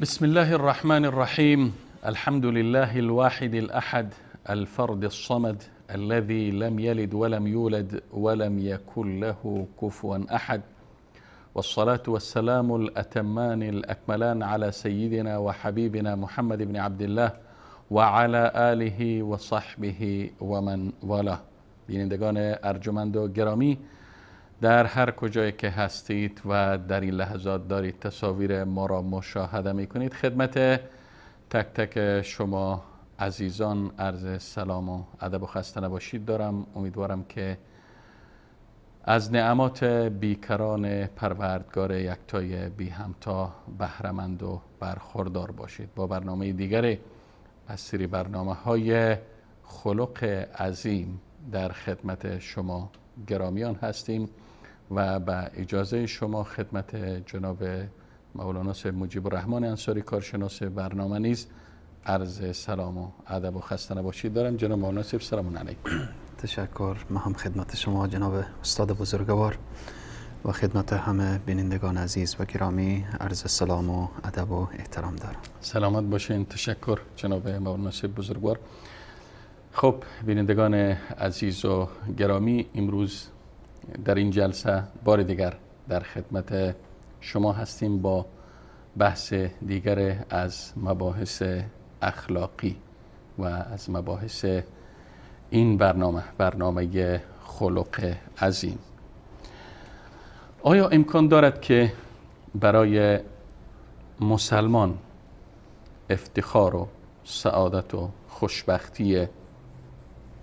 بسم الله الرحمن الرحیم. الحمد لله الواحد الأحد الفرد الصمد الذي لم يلد ولم يولد ولم يكن له كفوا أحد، والصلاة والسلام الأتمان الأكملان على سيدنا وحبيبنا محمد بن عبد الله وعلى آله وصحبه ومن والاه. بینندگان ارجمند و گرامی، در هر کجایی که هستید و در این لحظات دارید تصاویر ما را مشاهده میکنید، خدمت تک تک شما عزیزان عرض سلام و ادب و خسته نباشید دارم. امیدوارم که از نعمات بیکران پروردگار یکتای بی همتا بهره‌مند و برخوردار باشید. با برنامه دیگر از سری برنامه های خلق عظیم در خدمت شما گرامیان هستیم و به اجازه شما خدمت جناب مولانا صاحب مجیب الرحمن انصاری کارشناس برنامه نیز عرض سلام و ادب و خسته نباشید دارم. جناب مولانا صاحب سلام علیکم. تشکر. ما هم خدمت شما جناب استاد بزرگوار و خدمت همه بینندگان عزیز و گرامی عرض سلام و ادب و احترام دارم. سلامت باشین. تشکر جناب مولانا صاحب بزرگوار. خب بینندگان عزیز و گرامی، امروز در این جلسه بار دیگر در خدمت شما هستیم با بحث دیگر از مباحث اخلاقی و از مباحث این برنامه، برنامه خلق عظیم. آیا امکان دارد که برای مسلمان افتخار و سعادت و خوشبختی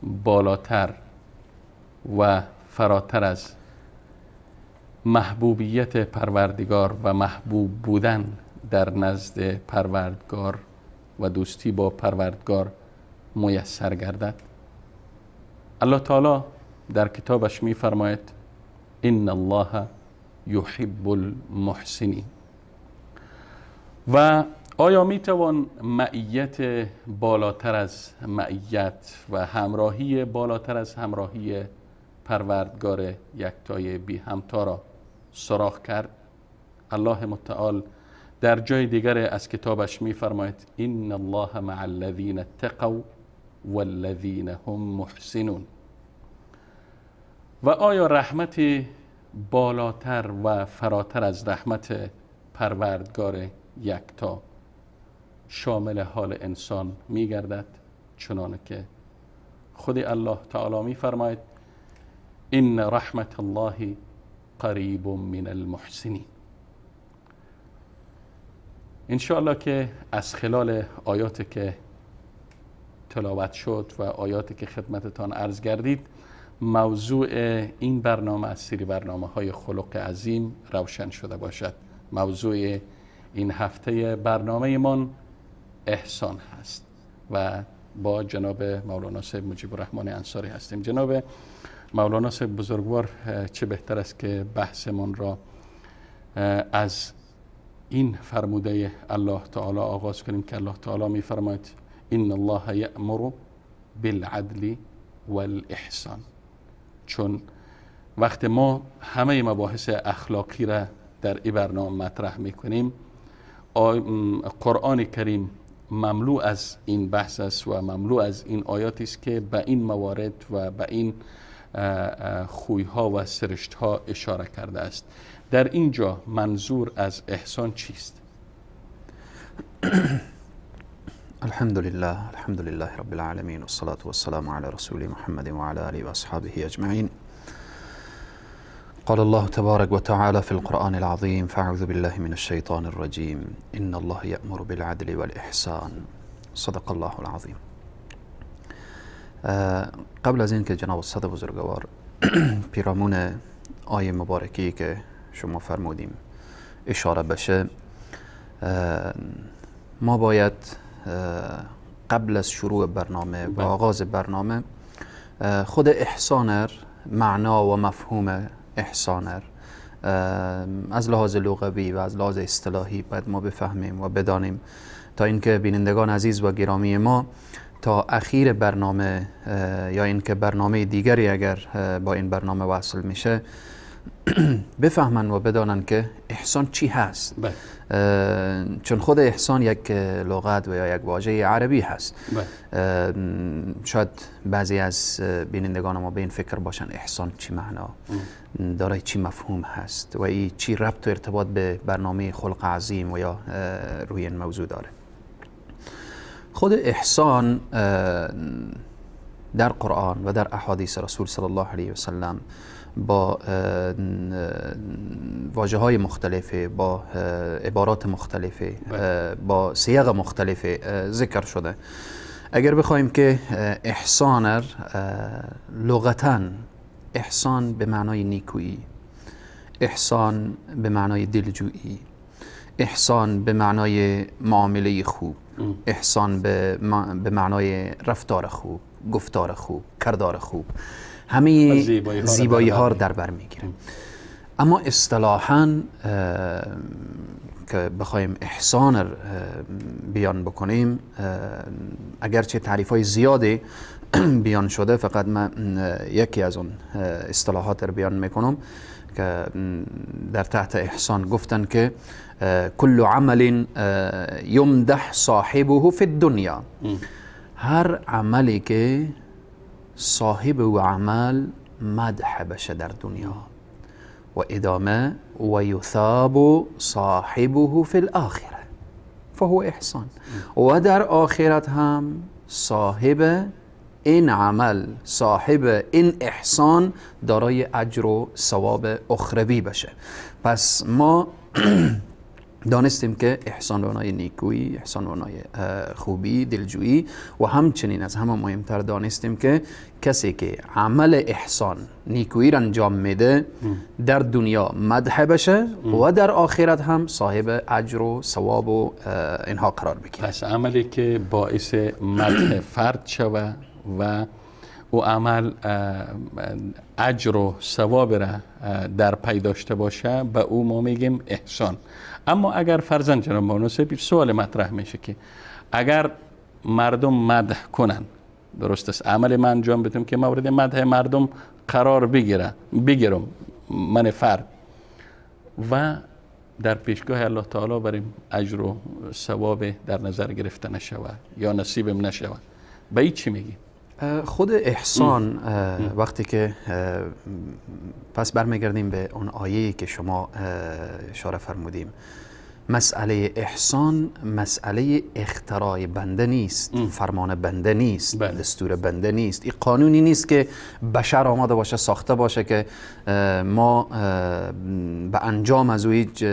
بالاتر و فراتر از محبوبیت پروردگار و محبوب بودن در نزد پروردگار و دوستی با پروردگار میسر گردد؟ الله تعالی در کتابش می‌فرماید ان الله یحب المحسنین. و آیا میتوان معیت بالاتر از معیت و همراهی بالاتر از همراهی پروردگار یکتای بی همتا را سراغ کرد؟ الله متعال در جای دیگر از کتابش می‌فرماید ان الله مع الذین اتقوا والذین هم محسنون. و آیا رحمت بالاتر و فراتر از رحمت پروردگار یکتا شامل حال انسان می‌گردد؟ چنانه که خود الله تعالی می‌فرماید ان رحمت الله قریب من المحسنین. انشاءالله که از خلال آیات که تلاوت شد و آیاتی که خدمتتان عرض گردید، موضوع این برنامه از سری برنامه های خلق عظیم روشن شده باشد. موضوع این هفته برنامه من احسان هست و با جناب مولانا صاحب مجیب الرحمن انصاری هستیم. جناب مولانا صاحب بزرگوار، چه بهتر است که بحثمان را از این فرموده الله تعالی آغاز کنیم که الله تعالی می‌فرماید ان الله یأمر بالعدل والاحسان. چون وقت ما همه مباحث اخلاقی را در این برنامه مطرح میکنیم، قرآن کریم مملو از این بحث است و مملو از این آیاتی است که به این موارد و به این خویها و سرشتها اشاره کرده است. در اینجا منظور از احسان چیست؟ الحمد لله، الحمد لله رب العالمین والصلاة والسلام على رسول محمد وعلى آله وأصحابه أجمعين. قال الله تبارك وتعالى في القرآن العظيم: فأعوذ بالله من الشيطان الرجيم، إن الله يأمر بالعدل والإحسان. صدق الله العظیم. قبل از اینکه جناب استاد بزرگوار پیرامون آیه مبارکی که شما فرمودیم اشاره بشه، ما باید قبل از شروع برنامه و آغاز برنامه خود احسان، معنا و مفهوم احسان از لحاظ لغوی و از لحاظ اصطلاحی باید ما بفهمیم و بدانیم تا اینکه بینندگان عزیز و گرامی ما تا اخیر برنامه یا اینکه برنامه دیگری اگر با این برنامه وصل میشه بفهمن و بدانن که احسان چی هست. چون خود احسان یک لغت و یا یک واژه عربی هست. شاید بعضی از بینندگان ما به این فکر باشن احسان چی معنا دارای، چی مفهوم هست و ای چی ربط و ارتباط به برنامه خلق عظیم و یا روی این موضوع داره. خود احسان در قرآن و در احادیث رسول صلی الله علیه و سلم با واژه های مختلف، با عبارات مختلف، با صیغ مختلف ذکر شده. اگر بخوایم که احسان لغتاً، احسان به معنای نیکویی، احسان به معنای دلجویی، احسان به معنای معامله خوب، احسان به معنای رفتار خوب، گفتار خوب، کردار خوب، همه زیبایی ها رو در بر میگیره. اما اصطلاحاً که بخوایم احسان بیان بکنیم، اگرچه تعریف های زیادی بیان شده، فقط من یکی از اون اصطلاحات رو بیان میکنم که در تحت احسان گفتن که کل عمل یمدح صاحبه فی الدنیا، هر عملی که صاحب و عمل مدح بشه در دنیا و ادامه و یثاب صاحبه فی الاخره فهو احسان، و در آخرت هم صاحب این عمل، صاحب این احسان دارای اجر و ثواب اخروی بشه. پس ما دانستیم که احسان معنای نیکویی، احسان معنای خوبی، دلجویی، و همچنین از همه مهمتر دانستیم که کسی که عمل احسان نیکویی را انجام میده در دنیا مدح بشه و در آخرت هم صاحب اجر و ثواب و اینها قرار بگیره. پس عملی که باعث مدح فرد شوه و او عمل اجر و ثواب را در پی داشته باشه، به او ما میگیم احسان. اما اگر فرضاً جناب مولانا سوال مطرح میشه که اگر مردم مدح کنن، درست است، عمل من انجام بدم که مورد مدح مردم قرار بگیرم من فرد، و در پیشگاه الله تعالی بریم اجر و ثواب در نظر گرفته نشود یا نصیبم نشود، به این چی میگی؟ خود احسان وقتی که پس برمیگردیم به اون آیه‌ای که شما اشاره فرمودیم، مسئله احسان مسئله اختراع بنده نیست، فرمان بنده نیست، بله. دستور بنده نیست، این قانونی نیست که بشر آماده باشه ساخته باشه که ما به انجام از او هیچ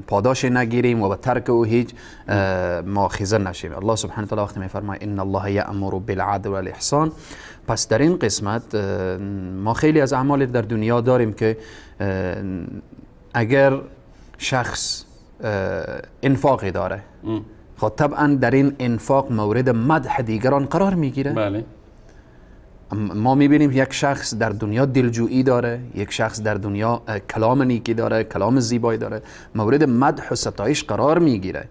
پاداش نگیریم و به ترک او هیچ مؤاخذه نشیم. الله سبحانه و تعالی وقتی میفرماید ان الله یأمر بالعدل والاحسان، پس در این قسمت ما خیلی از اعمال در دنیا داریم که اگر شخص انفاقی داره، خب طبعا در این انفاق مورد مدح دیگران قرار میگیره. بله. ما میبینیم یک شخص در دنیا دلجویی داره، یک شخص در دنیا کلام نیکی داره، کلام زیبایی داره، مورد مدح و ستایش قرار میگیره.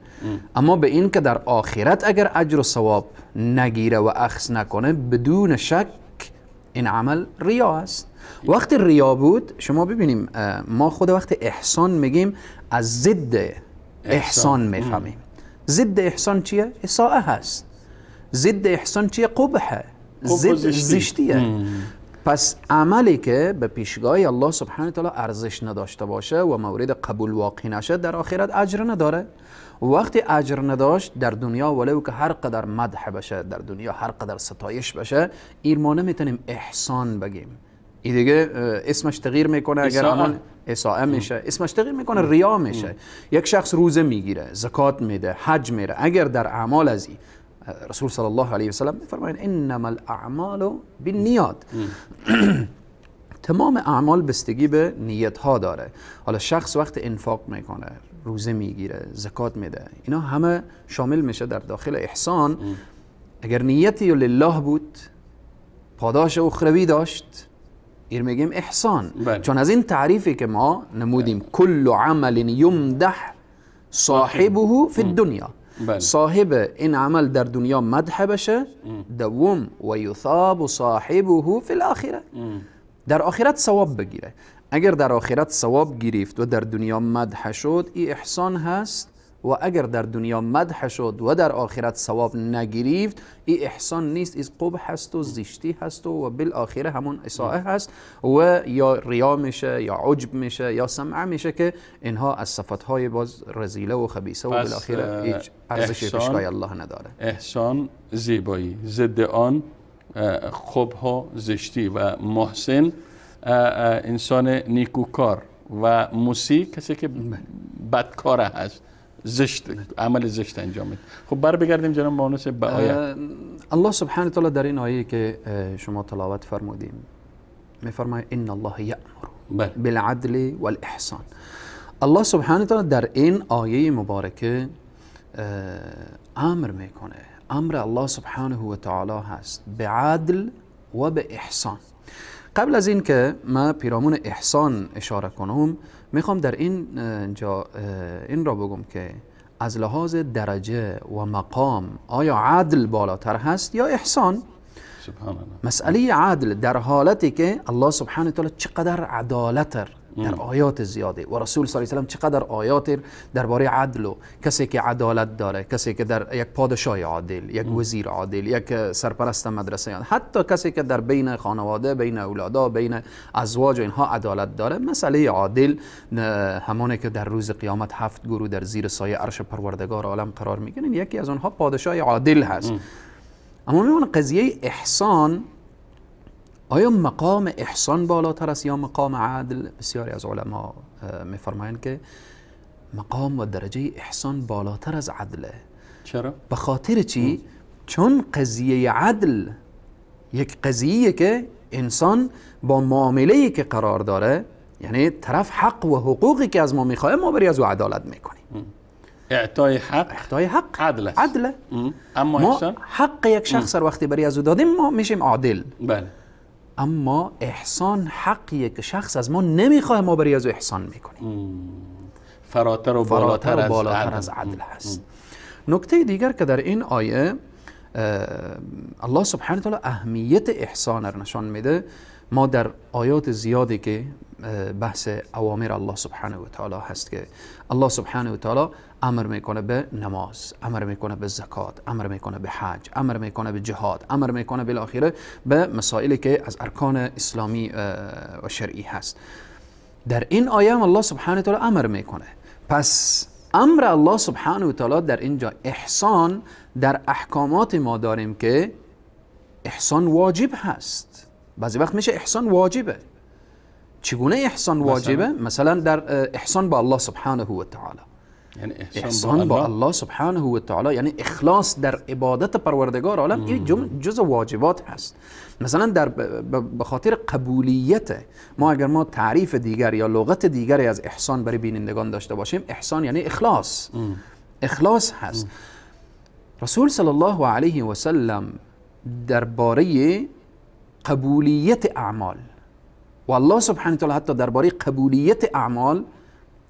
اما به این که در آخرت اگر اجر و ثواب نگیره و اخذ نکنه، بدون شک این عمل ریا است. وقتی ریا بود، شما ببینیم ما خود وقت احسان میگیم از ضد احسان میفهمیم. ضد احسان چیه؟ اساءه هست. ضد احسان چیه؟ قبحه، ضد زشتیه. پس عملی که به پیشگاه الله سبحانه تعالی ارزش نداشته باشه و مورد قبول واقع نشه، در آخرت اجر نداره. وقتی اجر نداشت در دنیا، ولو که هر قدر مدح بشه در دنیا، هر قدر ستایش بشه، ایر ما نمیتونیم احسان بگیم. این دیگه اسمش تغییر میکنه، اگر عمل اساءه میشه اسمش تغییر میکنه، ریا میشه. یک شخص روزه میگیره، زکات میده، حج میره، اگر در اعمال از رسول صلی الله علیه و سلم میفرمایند انما الاعمال بالنیات، تمام اعمال بستگی به نیت ها داره. حالا شخص وقت انفاق میکنه، روزه میگیره، زکات میده، اینا همه شامل میشه در داخل احسان. اگر نیتی لله بود، پاداش اخروی داشت، ایر میگیم احسان. بله. چون از این تعریفی که ما نمودیم، کل عمل یمدح صاحبه فی الدنیا، بله. صاحب این عمل در دنیا مدح بشه، دوم و یثاب صاحبه فی الاخره، در آخرت ثواب بگیره. اگر در آخرت ثواب گرفت و در دنیا مدح شد این احسان هست، و اگر در دنیا مدح شد و در آخرت ثواب نگرفت این احسان نیست، این قبح هست و زشتی هست و بالآخره همون اساءه هست و یا ریا میشه یا عجب میشه یا سمعه میشه که اینها از صفتهای باز رذیله و خبیثه و بالآخره هیچ ارزش پیشگاه الله نداره. احسان زیبایی، ضد آن قبح و زشتی، و محسن انسان نیکوکار و مسیء کسی که بدکار هست، زشت، عمل زشت انجام میده. خب بر بگردیم جناب مانوس به آیه. الله سبحانه وتعالی در این آیه که شما تلاوت فرمودیم میفرماید ان الله یأمر بالعدل والاحسان. الله سبحانه وتعالی در این آیه مبارکه امر میکنه، امر الله سبحانه و تعالی هست به عدل و به احسان. قبل از این که ما پیرامون احسان اشاره کنم، میخوام در این جا این را بگم که از لحاظ درجه و مقام آیا عدل بالاتر هست یا احسان؟ سبحان الله. مسئله عدل در حالتی که الله سبحانه وتعالی چقدر عدالت در آیات زیاده و رسول صلی الله علیه و سلم چقدر آیات درباره عدل و کسی که عدالت داره، کسی که در یک پادشاه عادل، یک وزیر عادل، یک سرپرست مدرسه، حتی کسی که در بین خانواده، بین اولادا، بین ازواج و اینها عدالت داره. مسئله عادل همانه که در روز قیامت 7 گروه در زیر سایه عرش پروردگار عالم قرار میگیرن، یکی از آنها پادشاه عادل هست. اما میمونه قضیه احسان، آیا مقام احسان بالاتر است یا مقام عدل؟ بسیاری از علما میفرمایند که مقام و درجه احسان بالاتر از عدله. چرا؟ به خاطر چی؟ چون قضیه عدل یک قضیه که انسان با معامله‌ای که قرار داره، یعنی طرف حق و حقوقی که از ما میخواه ما بری از او عدالت میکنیم. اعطای حق، اعطای حق عدل است. عدله. اما ما احسان؟ حق یک شخص رو وقتی بری از او دادیم ما میشیم عادل. بله. اما احسان حقیه که شخص از ما نمیخواه ما بری از او احسان میکنیم. فراتر و بالاتر از عدل هست. نکته دیگر که در این آیه الله سبحانه وتعالی اهمیت احسان را نشان میده، ما در آیات زیادی که بحث اوامر الله سبحانه و تعالی هست که الله سبحانه و تعالی امر میکنه به نماز، امر میکنه به زکات، امر میکنه به حج، امر میکنه به جهاد، امر میکنه بالاخره به مسائلی که از ارکان اسلامی و شرعی هست. در این آیه هم الله سبحانه و تعالی امر میکنه. پس امر الله سبحانه و تعالی در اینجا احسان در احکامات ما داریم که احسان واجب هست. بعضی وقت میشه احسان واجبه. چگونه احسان واجبه؟ مثلا در احسان با الله سبحانه و تعالی، یعنی احسان با الله سبحانه و تعالی، یعنی اخلاص در عبادت پروردگار عالم، این جزء واجبات هست. مثلا در به خاطر قبولیت ما، اگر ما تعریف دیگر یا لغت دیگری از احسان برای بینندگان داشته باشیم، احسان یعنی اخلاص. اخلاص هست. رسول صلی الله علیه و سلم درباره قبولیت اعمال و الله سبحانه و تعالی حتی درباره قبولیت اعمال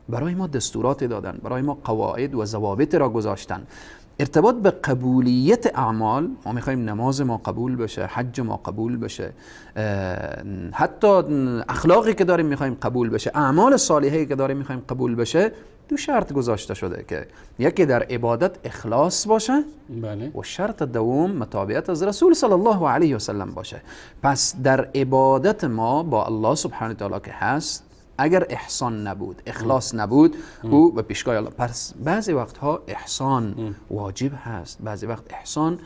برای ما دستورات دادن، برای ما قواعد و ضوابط را گذاشتن. ارتباط به قبولیت اعمال، ما میخوایم نماز ما قبول بشه، حج ما قبول بشه، حتی اخلاقی که داریم میخوایم قبول بشه، اعمال صالحه‌ای که داریم میخوایم قبول بشه، دو شرط گذاشته شده که یکی در عبادت اخلاص باشه، بله، و شرط دوم متابعت از رسول صلی الله علیه و سلم باشه. پس در عبادت ما با الله سبحانه و تعالی که هست، اگر احسان نبود، اخلاص نبود، او به پیشگاه الله. پس بعضی وقتها احسان واجب هست، بعضی وقت احسان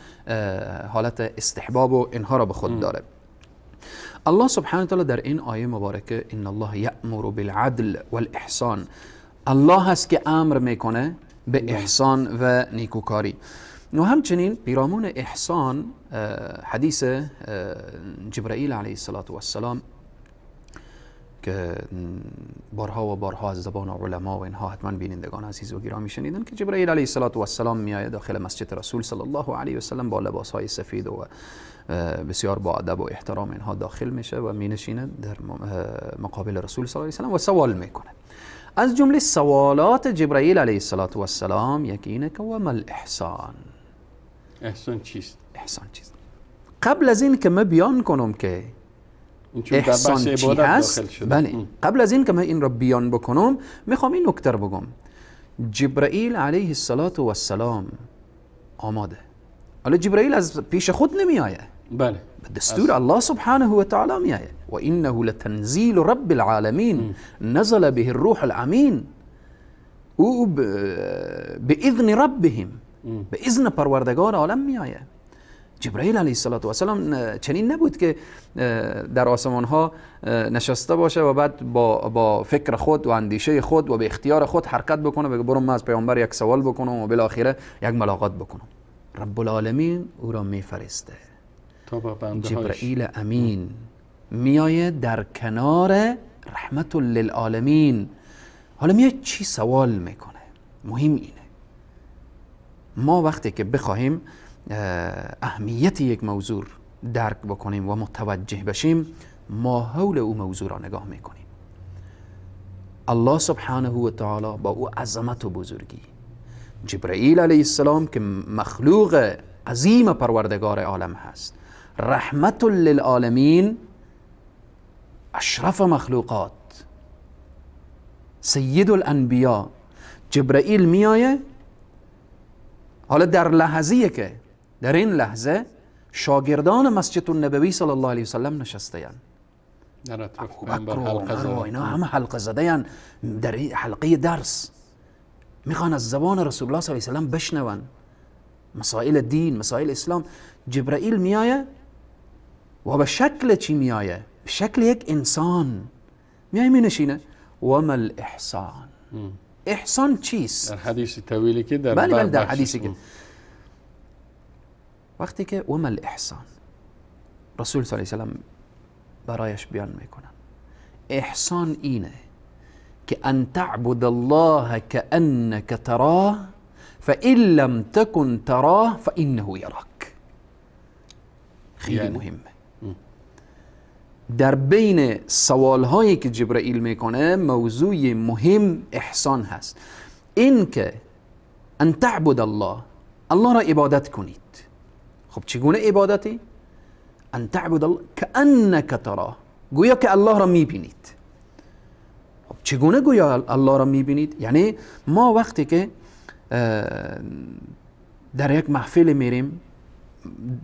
حالت استحباب و اینها را به خود داره. الله سبحانه و تعالی در این آیه مبارکه ان الله یأمر بالعدل والاحسان، الله هست که امر میکنه به احسان و نیکوکاری. و همچنین پیرامون احسان حدیث جبرائیل علیه السلام که بارها و بارها از زبان علما و اینها حتما بینندگان عزیز و گرامی شنیدن که جبرائیل علیه السلام میآید داخل مسجد رسول صلی الله علیه و سلم با لباس های سفید و بسیار با ادب و احترام اینها داخل میشه و مینشینه در مقابل رسول صلی الله علیه و سلم و سوال میکنه. از جمله سوالات جبرائیل علیه السلام یکی اینه که و ما الاحسان، احسان چیست؟ احسان چیست؟ قبل از این که من بیان کنم که احسان چی هست، بله، قبل از این که من این را بیان بکنم میخوام این نکته رو بگم. جبرئیل علیه السلام آماده. حالا جبرئیل از پیش خود نمی آیه، بله، به دستور الله سبحانه و تعالی می آیه. و انه لتنزیل رب العالمین نزل به الروح الامین. او به اذن ربهم، به اذن پروردگار عالم می آیه. جبرئیل علیه السلام چنین نبود که در آسمان ها نشسته باشه و بعد با فکر خود و اندیشه خود و به اختیار خود حرکت بکنه، بگه برو من از پیامبر یک سوال بکنم و بالاخره یک ملاقات بکنم. رب العالمین او را میفرسته. جبرئیل امین میایه در کنار رحمت للعالمین. حالا میاد چی سوال میکنه؟ مهم اینه ما وقتی که بخواهیم اهمیت یک موضوع درک بکنیم و متوجه بشیم، ما حول او موضوع را نگاه میکنیم. الله سبحانه و تعالی با او عظمت و بزرگی، جبرئیل علیه السلام که مخلوق عظیم پروردگار عالم هست، رحمت للعالمین، اشرف مخلوقات، سید الانبیا، جبرئیل میایه. حالا در لحظه‌ای که در این لحظه شاگردان مسجد النبوی صلی الله علیه وسلم نشسته اند، در اطراف ابوبکر و عمر و اینا همه حلقه زده اند در حلقه درس، میخوان از زبان رسول الله صلی الله علیه وسلم بشنون مسائل دین، مسائل اسلام. جبرئیل میایه و به شکل چی میایه؟ به شکل یک انسان میایه، مینشینه. و ما الاحسان؟ احسان چیست؟ در حدیث طویلی که در بله بله در حدیثی که وقتی که و ما الاحسان، رسول صلی الله علیه وسلم برایش بیان میکنن احسان اینه که ان تعبد الله كأنك تراه فإن لم تكن تراه فإنه يراك. خیلی یعنی مهمه. در بین سوال هایی که جبرئیل میکنه موضوع مهم احسان هست. این که ان تعبد الله، الله را عبادت کنید. خب چگونه عبادتی؟ ان تعبد الله كأنك تراه، گویا که الله را میبینید. خب چگونه گویا الله را میبینید؟ یعنی ما وقتی که در یک محفل میریم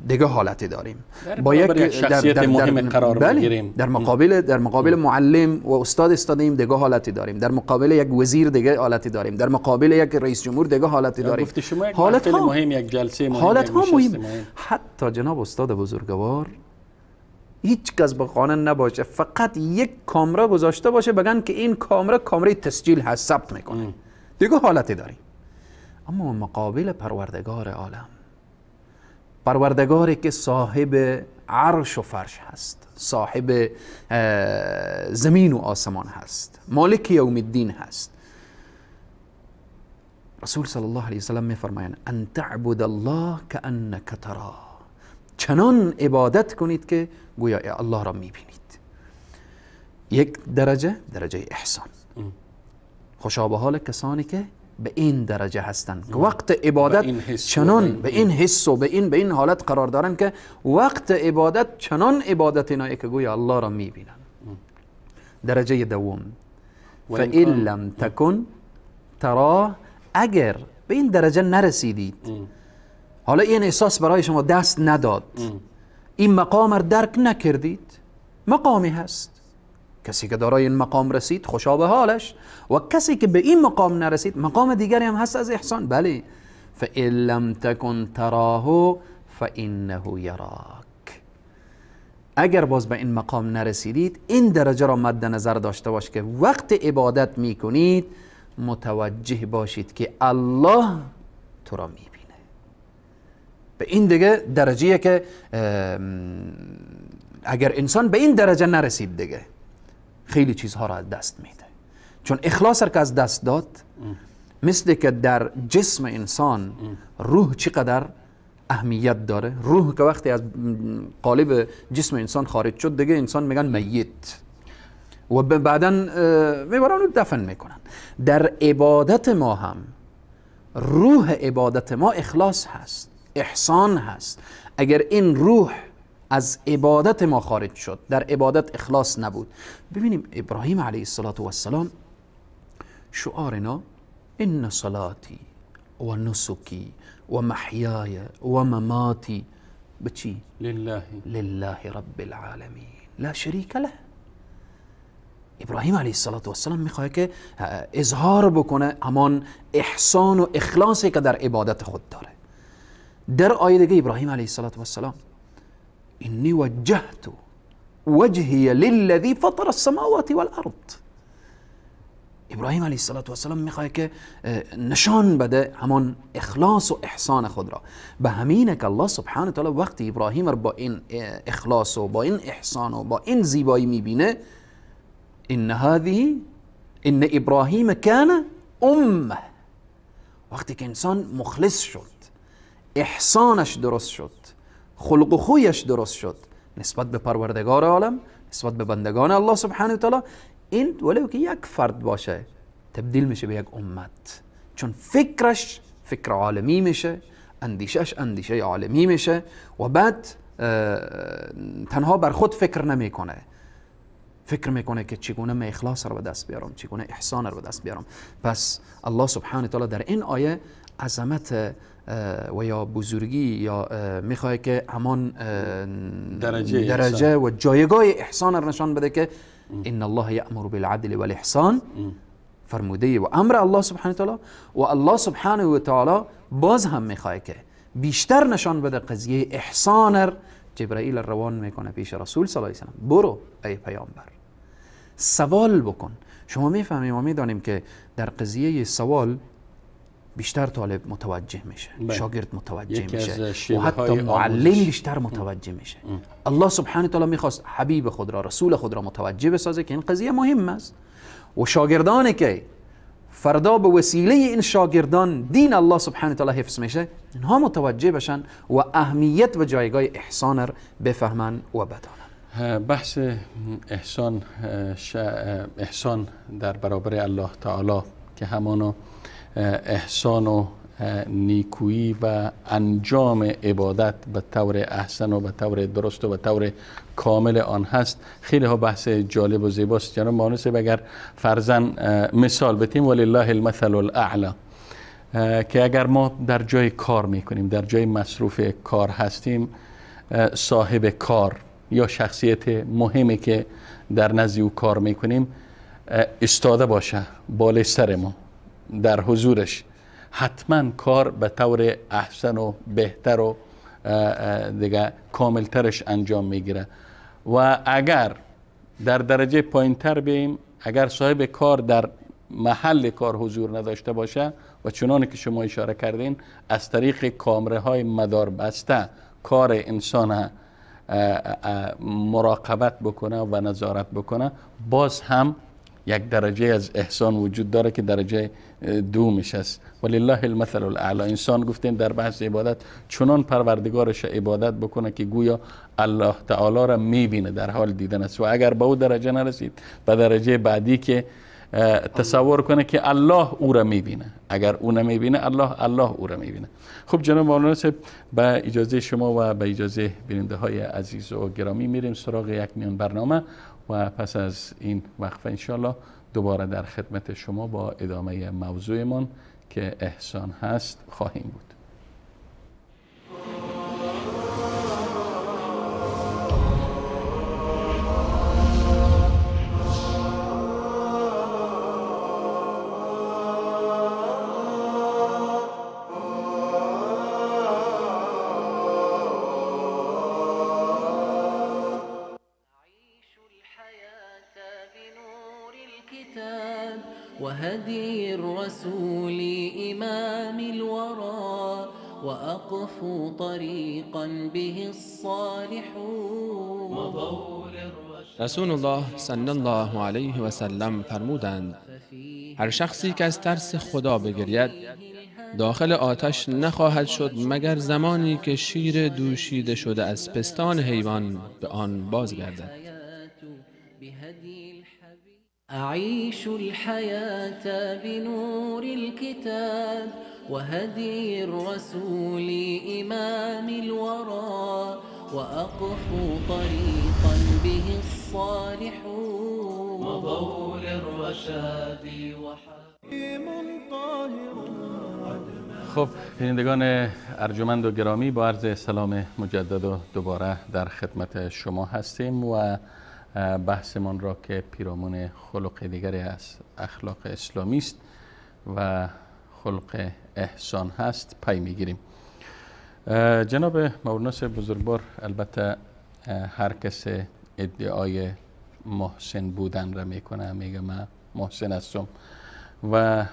دیگه حالتی داریم، با یک شخصیت مهم قرار میگیریم، در مقابل معلم و استاد استادیم دیگه حالتی داریم، در مقابل یک وزیر دیگه حالتی داریم، در مقابل یک رئیس جمهور دیگه حالتی داریم. گفته شما یک محفل مهم، یک جلسه مهم، حالت ها مهم. حتی جناب استاد بزرگوار هیچ کس به خانه نباشه، فقط یک کامرا گذاشته باشه، بگن که این کامرا کامرای تسجیل هست، ثبت میکنه، دیگه حالتی داریم. اما مقابل پروردگار عالم، پروردگاری که صاحب عرش و فرش هست، صاحب زمین و آسمان هست، مالک یوم الدین هست، رسول صلی الله علیه وسلم میفرمایند ان تعبد الله كأنك تراه، چنان عبادت کنید که گویا الله را میبینید. یک درجه، درجه احسان. خوشا به حال کسانی که به این درجه هستند که وقت عبادت چنان به این حس و به این حالت قرار دارن که وقت عبادت چنان عبادت اینایی که گویا الله را میبینن. درجه دوم، فإن لم تکن تراه، اگر به این درجه نرسیدید، حالا این احساس برای شما دست نداد، این مقام را درک نکردید، مقامی هست، کسی که دارای این مقام رسید خوشا به حالش، و کسی که به این مقام نرسید مقام دیگری هم هست از احسان. بله، فإن لم تکن تراه فإنه یراک، اگر باز به این مقام نرسیدید این درجه را مد نظر داشته باش که وقت عبادت میکنید متوجه باشید که الله تو را میبینه. به این دیگه درجه‌ایه که اگر انسان به این درجه نرسید دیگه خیلی چیزها را از دست میده، چون اخلاص را که از دست داد، مثل که در جسم انسان روح چقدر اهمیت داره، روح که وقتی از قالب جسم انسان خارج شد دیگه انسان میگن میت و بعدا میبرن و دفن میکنن. در عبادت ما هم روح عبادت ما اخلاص هست، احسان هست. اگر این روح از عبادت ما خارج شد، در عبادت اخلاص نبود. ببینیم ابراهیم علیه السلام شعارنا ان صلاتی و نسکی و محیای و مماتی به چی؟ لله، لله رب العالمین لا شریک له. ابراهیم علیه السلام میخواد که اظهار بکنه همان احسان و اخلاصی که در عبادت خود داره. در آیه دیگه ابراهیم علیه السلام انی وجهت وجهی للذی فطر السماوات والارض. ابراهیم علیه السلام میخواد که نشان بده همان اخلاص و احسان خود را. به همینه که الله سبحانه وتعالی وقتی ابراهیم را با این اخلاص و با این احسان و با این زیبایی میبینه، ان هذه ان ابراهیم کان امه. وقتی که انسان مخلص شد، احسانش درست شد، خلق و خویش درست شد نسبت به پروردگار عالم، نسبت به بندگان الله سبحانه و تعالی، این ولو که یک فرد باشه تبدیل میشه به یک امت، چون فکرش فکر عالمی میشه، اندیشش اندیشه عالمی میشه و بعد تنها بر خود فکر نمیکنه، فکر میکنه که چگونه من اخلاص رو به دست بیارم، چگونه احسان رو به دست بیارم. پس الله سبحانه و تعالی در این آیه عظمت و یا بزرگی یا میخواد که همان درجه و جایگاه احسان رو نشان بده که ان الله یأمر بالعدل والاحسان، فرموده و امر الله سبحانه و تعالی. و الله سبحانه و تعالی باز هم میخواد که بیشتر نشان بده قضیه احسان. جبرائیل روان میکنه پیش رسول صلی الله علیه و سلم، برو ای پیامبر سوال بکن. شما میفهمیم و میدانیم که در قضیه سوال بیشتر طالب متوجه میشه، شاگرد متوجه میشه و حتی معلم بیشتر متوجه میشه. الله سبحانه وتعالی میخواست حبیب خود را، رسول خود را متوجه بسازه که این قضیه مهم است و شاگردانی که فردا به وسیله این شاگردان دین الله سبحانه وتعالی حفظ میشه، اینها متوجه بشن و اهمیت و جایگاه احسان را بفهمن و بدانن. بحث احسان، احسان در برابر الله تعالی که همانو احسان و نیکویی و انجام عبادت به طور احسن و به طور درست و به طور کامل آن هست، خیلی ها بحث جالب و زیباست. جناب مانوس اگر فرضاً مثال بتیم ولله المثل الاعلی، که اگر ما در جای کار میکنیم، در جای مصروف کار هستیم، صاحب کار یا شخصیت مهمی که در نزد او کار میکنیم استاده باشه بالای سر ما، در حضورش حتما کار به طور احسن و بهتر و دیگه کاملترش انجام میگیره. و اگر در درجه پایینتر بیم، اگر صاحب کار در محل کار حضور نداشته باشه و چنان که شما اشاره کردین از طریق کامره های مدار بسته کار انسان مراقبت بکنه و نظارت بکنه، باز هم یک درجه از احسان وجود داره که درجه دومش است. ولله المثل الاعلی. انسان گفتیم در بحث عبادت چنان پروردگارش عبادت بکنه که گویا الله تعالی را میبینه، در حال دیدن است. و اگر به او درجه نرسید، به درجه بعدی که تصور کنه که الله او را میبینه، اگر او نمیبینه الله او را میبینه. خب جناب مولانا صاحب، به اجازه شما و به اجازه بیننده های عزیز و گرامی میریم سراغ یک میان برنامه و پس از این وقفه انشالله دوباره در خدمت شما با ادامه موضوعمان که احسان هست خواهیم بود. وهدي الرسول إمام الورى وأقفوا طريقا به الصالحون. رسول الله صلی الله علیه و سلم فرمودند: هر شخصی که از ترس خدا بگرید داخل آتش نخواهد شد مگر زمانی که شیر دوشیده شده از پستان حیوان به آن بازگردد. أعيش الحياة بنور الكتاب وهدي الرسول إمام الورى وأقفو طريقا به الصالحون مضوا للرشاد وحكيم طاهر. خب بینندگان ارجمند و گرامی، با عرض سلام مجدد و دوباره در خدمت شما هستیم و بحثمان را که پیرامون خلق دیگری از اخلاق اسلامی است و خلق احسان هست پی میگیریم. جناب مورناس بزرگوار، البته هر کس ادعای محسن بودن را میکنه، میگه من محسن هستم و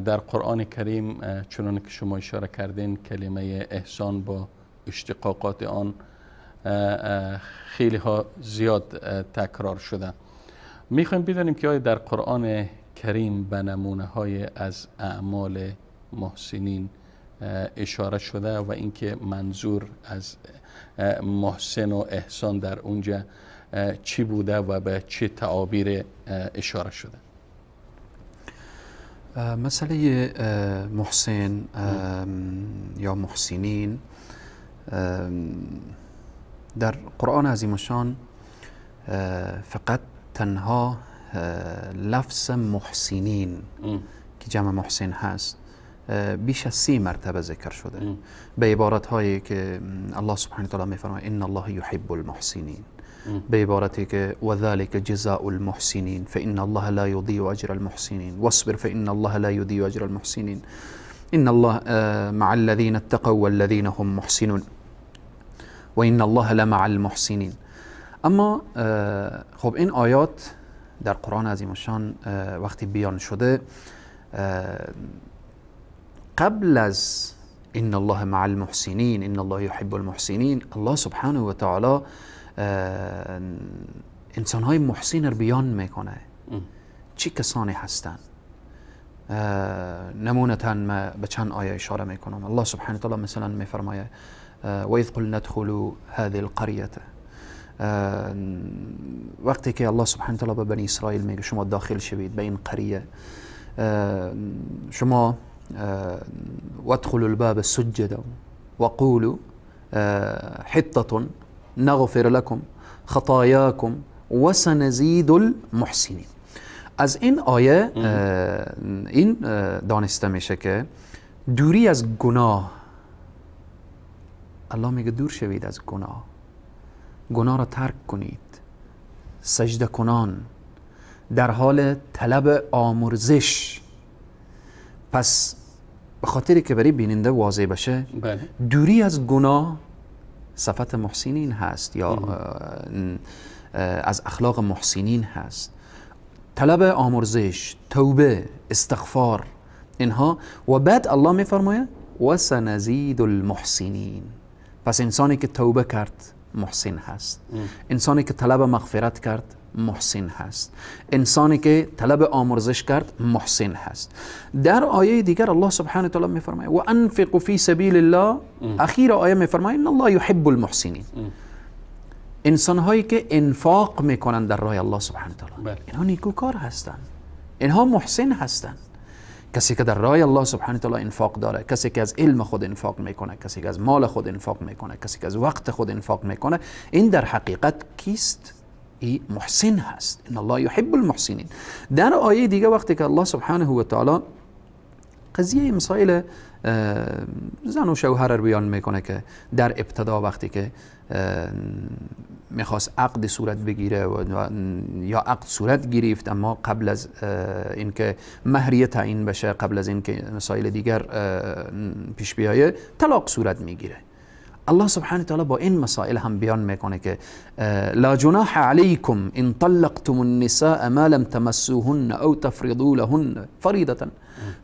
در قرآن کریم چنان که شما اشاره کردین کلمه احسان با اشتقاقات آن خیلی ها زیاد تکرار شده. میخوایم بدانیم که آیا در قرآن کریم به نمونه های از اعمال محسنین اشاره شده و اینکه منظور از محسن و احسان در اونجا چی بوده و به چه تعابیر اشاره شده؟ مسئله محسن یا محسنین در قرآن عظیم الشان فقط تنها لفظ محسنین که جمع محسن هست بیش از 30 مرتبه ذکر شده، به عبارت هایی که الله سبحانه وتعالی میفرماید ان الله یحب المحسنین، به عبارتی که وذلك جزاء المحسنین فإن الله لا يضيع أجر المحسنین واصبر فإن الله لا يضيع أجر المحسنین إن الله مع الذين اتقوا والذين هم محسنون وإن الله لمع المحسنین. اما خب این آیات در قرآن عظیم الشان وقتی بیان شده قبل از إن الله مع المحسنین إن الله يحب المحسنین، الله سبحانه و تعالی انسان های محسن رو بیان میکنه چه کسانی هستند. نمونتا ما به چند آیه اشاره میکنم. الله سبحانه و تعالی مثلا میفرمایه وإذ قلنا ادخلوا هذه القرية، وقتی که الله سبحانه و تعالی به بنی اسرائیل میگه شما داخل شوید به این قریه، شما وادخلوا الباب سجدا وقولوا حطة نغفر لكم خطاياكم وسنزيد المحسنین. از این آیه این دانسته میشه که دوری از گناه، الله میگه دور شوید از گناه، گناه را ترک کنید، سجده کنان در حال طلب آمرزش. پس به خاطری که برای بیننده واضح بشه، دوری از گناه صفت محسنین هست یا از اخلاق محسنین هست. طلب آمرزش، توبه، استغفار، اینها. و بعد الله میفرمایه و سنزید المحسنین. پس انسانی که توبه کرد محسن هست، انسانی که طلب مغفرت کرد محسن هست، انسانی که طلب آمرزش کرد محسن هست. در آیه دیگر الله سبحانه و تعالی میفرماید و انفقوا فی سبیل الله، اخیر آیه میفرماید ان الله یحب المحسنین. انسان هایی که انفاق میکنن در راه الله سبحانه و تعالی، اینها نیکوکار هستند، اینها محسن هستند. کسی که در راه الله سبحانه و تعالی انفاق داره، کسی که از علم خود انفاق میکنه، کسی که از مال خود انفاق میکنه، کسی که از وقت خود انفاق میکنه، این در حقیقت کیست؟ ای محسن هست. ان الله یحب المحسنین. در آیه دیگه وقتی که الله سبحانه و تعالی قضیه مسائل زن و شوهر رو بیان میکنه که در ابتدا وقتی که میخواست عقد صورت بگیره و یا عقد صورت گرفت، اما قبل از اینکه مهریه تعیین بشه، قبل از اینکه مسائل دیگر پیش بیایه، طلاق صورت میگیره. الله سبحانه وتعالی با این مسائل هم بیان میکنه که لا جناح علیکم ان طلقتم النساء ما لم تمسوهن او تفرضوا لهن فریضة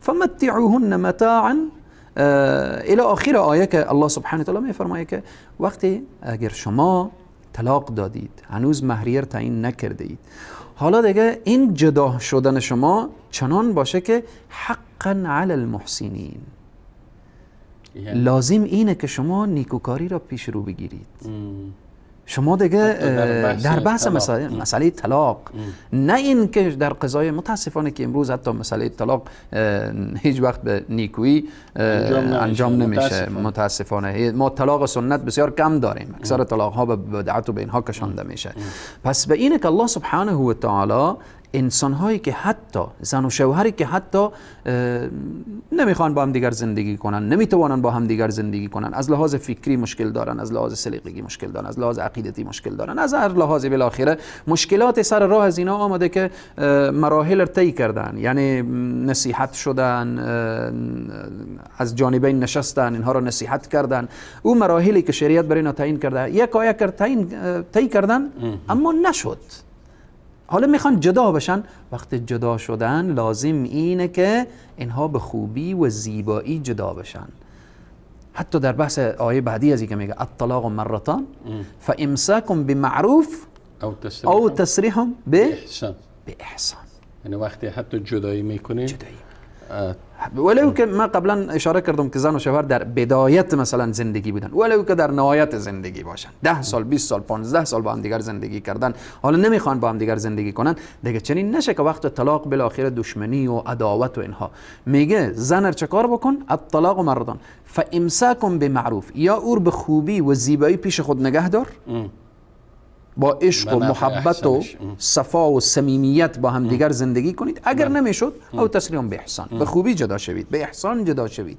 فمتعوهن متاعا الى آخر آیه که الله سبحانه وتعالی میفرمایه که وقتی اگر شما طلاق دادید، هنوز مهریه تعیین نکردید، حالا دیگه این جدا شدن شما چنان باشه که حقا علی المحسنین، لازم اینه که شما نیکوکاری را پیش رو بگیرید. شما دیگه در بحث مسئله طلاق، نه این که در قضای متاسفانه که امروز حتی مسئله طلاق هیچ وقت به نیکویی انجام نمیشه. متاسفانه ما طلاق سنت بسیار کم داریم، اکثر طلاق ها به بدعت و به اینها کشانده میشه. پس به اینه که الله سبحانه و تعالی انسان هایی که حتی زن و شوهری که حتی نمیخوان با هم دیگر زندگی کنن، نمیتوانن با هم دیگر زندگی کنن، از لحاظ فکری مشکل دارن، از لحاظ سلیقگی مشکل دارن، از لحاظ عقیدتی مشکل دارن، از هر لحاظ بالاخره مشکلات سر راه از اینا آمده که مراحل طی کردن، یعنی نصیحت شدن، از جانبین نشستن، اینها رو نصیحت کردن، او مراحلی که شریعت برای اینا تعیین کرده یک آیه طی کردن اما نشد. حالا میخوان جدا بشن. وقتی جدا شدن لازم اینه که اینها به خوبی و زیبایی جدا بشن. حتی در بحث آیه بعدی از که میگه الطلاق مرتان فامساک بمعروف او تسریح باحسان. باحسان یعنی وقتی حتی جدایی میکنی، جدایی، ولو که من قبلا اشاره کردم که زن و شوهر در بدایت مثلا زندگی بودن، ولو که در نهایت زندگی باشن، 10 سال 20 سال 15 سال با هم دیگر زندگی کردن، حالا نمیخوان با هم دیگر زندگی کنن دیگه، چنین نشه که وقت طلاق بالاخره دشمنی و عداوت و اینها. میگه زن چه کار بکن؟ الطلاق مردان فامساک بمعروف، یا اور به خوبی و زیبایی پیش خود نگه دار، با عشق و محبت و صفا و صمیمیت با هم دیگر زندگی کنید. اگر نمیشد او تسلیم به احسان، به خوبی جدا شوید، به احسان جدا شوید،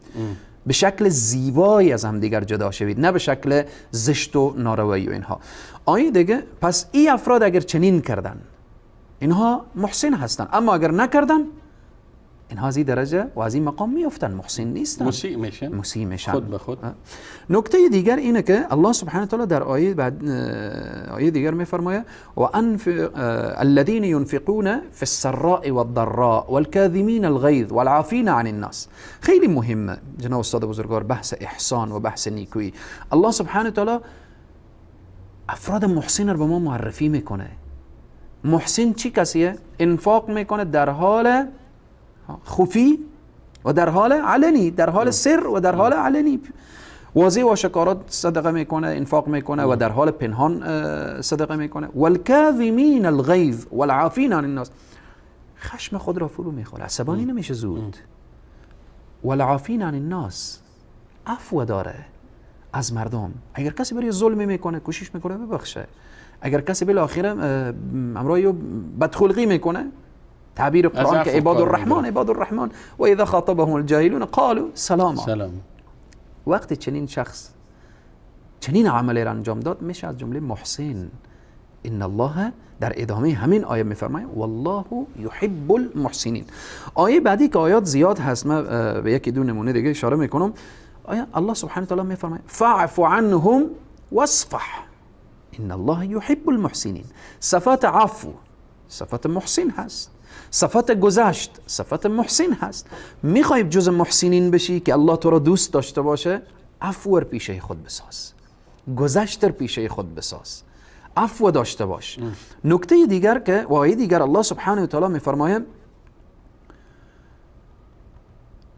به شکل زیبایی از هم دیگر جدا شوید، نه به شکل زشت و ناروایی و اینها. آیه دیگه پس این افراد اگر چنین کردن اینها محسن هستن، اما اگر نکردن اینها از این درجه و از این مقام میافتن، محسن نیستن، مسیء میشن، مسیء میشن خود به خود. نکته دیگر اینه که الله سبحانه و تعالی در آیه بعد آیه دیگر میفرمایه و الذين ينفقون في السراء والضراء والكاظمين الغيظ والعافين عن الناس. خیلی مهمه جناب استاد بزرگوار بحث احسان و بحث نیکویی. الله سبحانه و تعالی افراد محسن رو به ما معرفی میکنه. محسن چی کسیه؟ انفاق میکنه در حال خفی و در حال علنی، در حال سر و در حال علنی، واضح و شکارات صدقه میکنه، انفاق میکنه و در حال پنهان صدقه میکنه. والکاظمین الغیظ والعافین عن الناس، خشم خود را فرو میخوره، عصبانی نمیشه زود. والعافین عن الناس، عفو داره از مردم. اگر کسی برای ظلم میکنه کوشش میکنه ببخشه، اگر کسی بالاخره امرای بدخلقی میکنه، تعبیر قرآن که عباد الرحمن، عباد الرحمن و اذا خاطبهم الجاهلون قالوا سلاما. سلام. وقتی چنین شخص چنین عملی را انجام داد میشه از جمله محسن. ان الله در ادامه همین آیه میفرماید والله یحب المحسنین. آیه بعدی که آیات زیاد هست، من به یکی دو نمونه دیگه اشاره میکنم. آیه الله سبحانه و تعالی میفرماید فاعف عنهم واصفح ان الله یحب المحسنین. صفات عفو صفات محسن هست، صفات گذشت صفات محسن هست. میخوای جز محسنین بشی که الله تو را دوست داشته باشه، عفو پیشه خود بساز، گذشت پیشه خود بساز، عفو داشته باش. نکته دیگر که و آیه دیگر الله سبحانه و تعالی میفرماید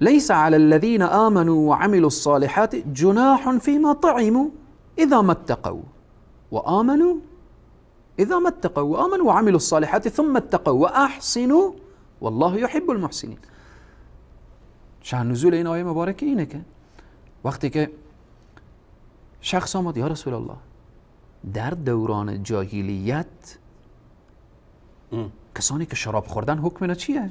ليس على الذين آمنوا وعملوا الصالحات جناح فيما طعموا إذا ما اتقوا وآمنوا إذا ما اتقوا وآمنوا وعملوا الصالحات ثم اتقوا وأحسنوا والله يحب المحسنين. شأن نزول این آیه مبارکه اینه که وقتی که شخص آمد یا رسول الله، در دوران جاهلیت کسانی که شراب خوردن حکم اینا چیه؟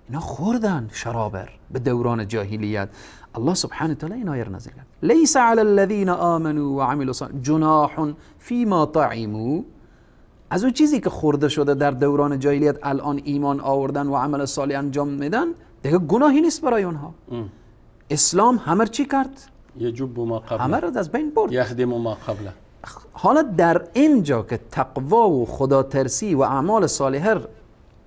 اینا خوردن شرابر به دوران جاهلیت. الله سبحانه و تعالی این آیه رو نازل کرد لیس علی الذین آمنوا وعملوا الصالحات جناح فيما طعموا. از اون چیزی که خورده شده در دوران جاهلیت الان ایمان آوردن و عمل صالح انجام میدن دیگه گناهی نیست برای اونها. اسلام همه چی کرد؟ یجب ما قبل، همه رو از بین برد، یخدم ما قبله. حالا در اینجا که تقوا و خدا ترسی و اعمال صالحه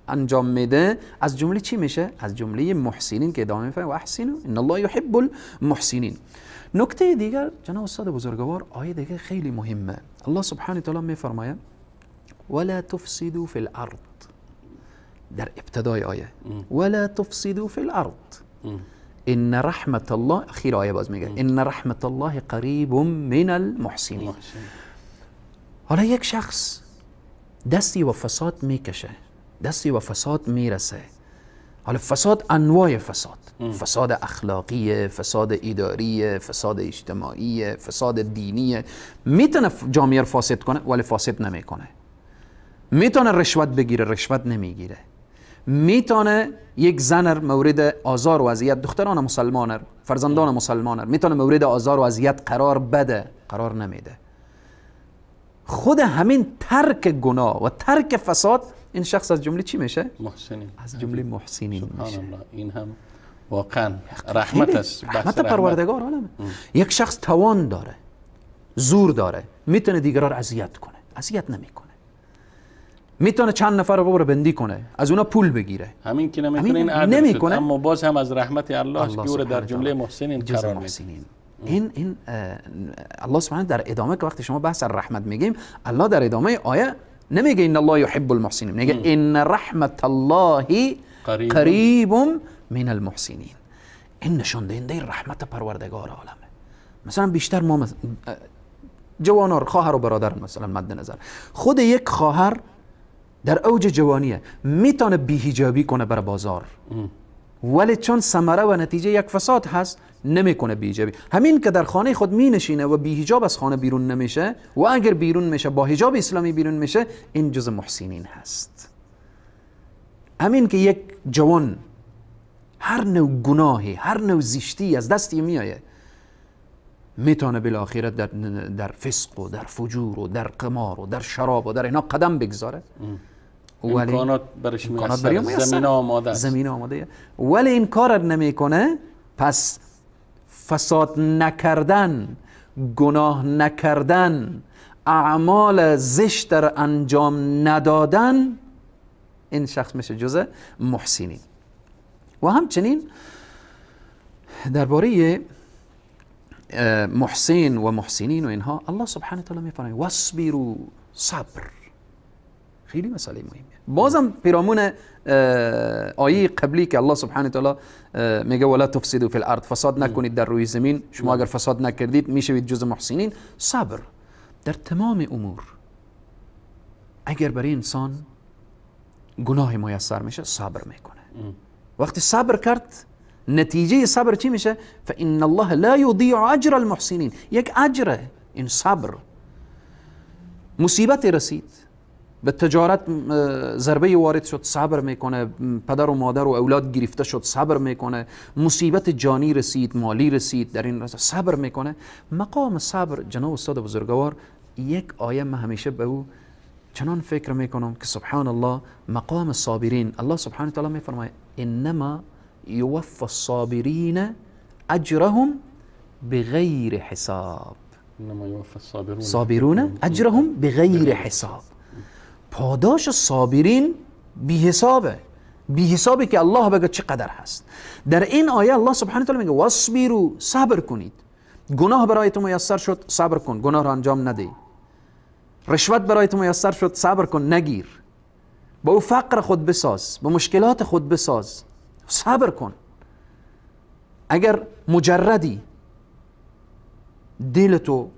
انجام میده از جمله چی میشه؟ از جمله محسنین که ادامه میفرماید و احسنوا ان الله یحب المحسنین. نکته دیگر جناب استاد بزرگوار، آیه دیگه خیلی مهمه. الله سبحانه و تعالی میفرماید ولا تفسدوا فی الارض، در ابتدای آیه ولا تفسدوا فی الارض ان رحمت الله، اخیر آیه باز میگه ان رحمت الله قریب من المحسنین. حالا یک شخص دستی و فساد میکشه، دستی و فساد میرسه. حالا فساد انواع فساد، فساد اخلاقی، فساد اداری، فساد اجتماعی، فساد دینی، میتونه جامعه رو فاسد کنه ولی فاسد نمیکنه. میتونه رشوت بگیره، رشوت نمیگیره. میتونه یک زن مورد آزار و اذیت، دختران مسلمان، فرزندان مسلمان، میتونه مورد آزار و اذیت قرار بده، قرار نمیده. خود همین ترک گناه و ترک فساد، این شخص از جمله چی میشه؟ محسنین. از جمله محسنین سبحان میشه. الله، این هم واقعا رحمت است، رحمت پروردگار عالمه. یک شخص توان داره، زور داره، میتونه دیگران رو اذیت کنه، اذیت نمیکنه. میتونه چند نفر رو ببره بندی کنه، از اونا پول بگیره. همین که نمیکنه این عدل شد، اما باز هم از رحمت الله که او رو در جمله محسنین قرار میده. این الله سبحانه در ادامه که وقتی شما بحث رحمت میگیم، الله در ادامه آیه نمیگه ان الله یحب المحسنین، میگه ان رحمت الله قریب من المحسنین. این نشان دهنده رحمت پروردگار عالمه. مثلا بیشتر ما جوانان، خواهر و برادر مثلا مد نظر، خود یک خواهر در اوج جوانیه میتونه بی‌حجابی کنه بر بازار، ولی چون ثمره و نتیجه یک فساد هست نمیکنه بی‌حجابی. همین که در خانه خود مینشینه و بی‌حجاب از خانه بیرون نمیشه، و اگر بیرون میشه با حجاب اسلامی بیرون میشه، این جز محسنین هست. همین که یک جوان هر نوع گناهی، هر نوع زشتی از دستی میایه، میتونه بالاخره در فسق و در فجور و در قمار و در شراب و در اینا قدم بگذاره، ولی امکانات برش میسره، زمین آماده است، زمین آماده، ولی این کار نمیکنه. پس فساد نکردن، گناه نکردن، اعمال زشت در انجام ندادن، این شخص میشه جزء محسنین. و همچنین درباره محسن و محسنین و اینها الله سبحانه وتعالی میفرماید واصبروا، صبر خیلی مسئله مهمیه. بازم پیرامون آیه قبلی که الله سبحانه وتعالی میگه ولا تفسدوا فی الارض، فساد نکنید در روی زمین، شما اگر فساد نکردید میشوید جز محسنین. صبر در تمام امور، اگر برای انسان گناه میسر میشه صبر میکنه. وقتی صبر کرد نتیجه صبر چی میشه؟ فان الله لا یضیع اجر المحسنین. یک اجره این صبر. مصیبت رسید، به تجارت ضربه وارد شد، صبر میکنه. پدر و مادر و اولاد گرفته شد، صبر میکنه. مصیبت جانی رسید، مالی رسید، در این رسید صبر میکنه. مقام صبر جناب استاد بزرگوار، یک آیه من همیشه به او چنان فکر میکنم که سبحان الله، مقام صابرین، الله سبحانه وتعالی میفرماید انما یوفى الصابرین اجرهم بغیر حساب. انما یوفى الصابرون صابرون اجرهم بغیر حساب. پاداش صابرین بی حسابه، بی حسابی که الله بگه چقدر هست. در این آیه الله سبحانه وتعالی میگه واصبروا، صبر کنید. گناه برای تو میسر شد، صبر کن، گناه را انجام نده. رشوت برای تو میسر شد، صبر کن، نگیر. با او فقر خود بساز، با مشکلات خود بساز، صبر کن. اگر مجردی دل تو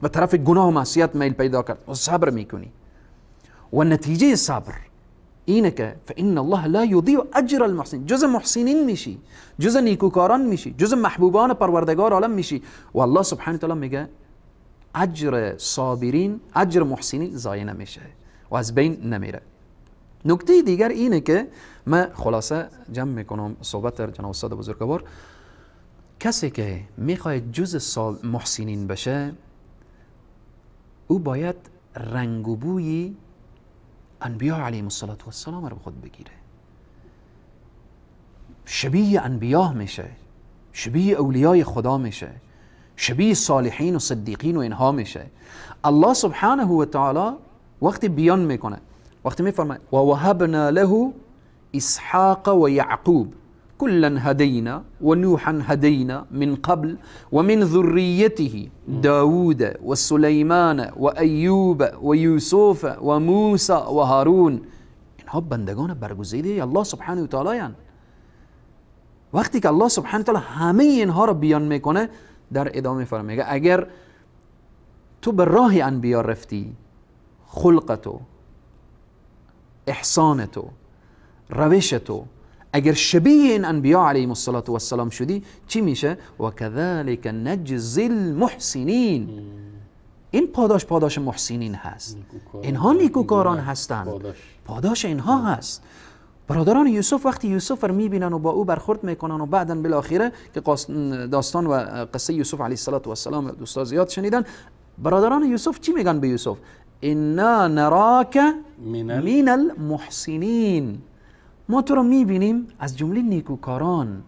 به طرف گناه و معصیت میل پیدا کرد و صبر میکنی، و نتیجه صبر اینه که فان الله لا یضیع اجر المحسنین، جز محسنین میشی، جز نیکوکاران میشی، جز محبوبان پروردگار عالم میشی. و الله سبحانه وتعالی میگه اجر صابرین، اجر محسنین ضایع نمیشه و از بین نمیره. نکته دیگر اینه که من خلاصه جمع میکنم صحبت جناب استاد بزرگوار، کسی که میخواد جز محسنین بشه، او باید رنگ و بوی انبیا علیهم الصلاة والسلام رو به خود بگیره. شبیه انبیا میشه، شبیه اولیای خدا میشه، شبیه صالحین و صدیقین و اینها میشه. الله سبحانه و تعالی وقتی بیان میکنه، وقتی میفرماید و وهبنا له اسحاق و یعقوب كلا هدينا ونوحا هدينا من قبل ومن ذريته داود وسليمان وأيوب ويوسف وموسى وهارون. اینها بندگان برگزیده الله سبحانه و تعالی هن. وقتی که الله سبحانه و تعالی همه اینها را بیان میکنه، در ادامه فرمایه اگر تو به راه انبیا رفتی، خلق تو، احسان تو، روش تو، اگر شبیه این انبیا علیهم الصلاة والسلام شدی چی میشه؟ و کذلک نجزی المحسنین. این پاداش، پاداش محسنین هست. اینها نیکوکاران هستند، پاداش اینها هست. برادران یوسف وقتی یوسف رو میبینن و با او برخورد میکنن و بعدا بالاخره که داستان و قصه یوسف علیه السلام دوستا زیاد شنیدن، برادران یوسف چی میگن به یوسف؟ انا نراک من المحسنین. ما تو رو میبینیم از جمله نیکوکاران.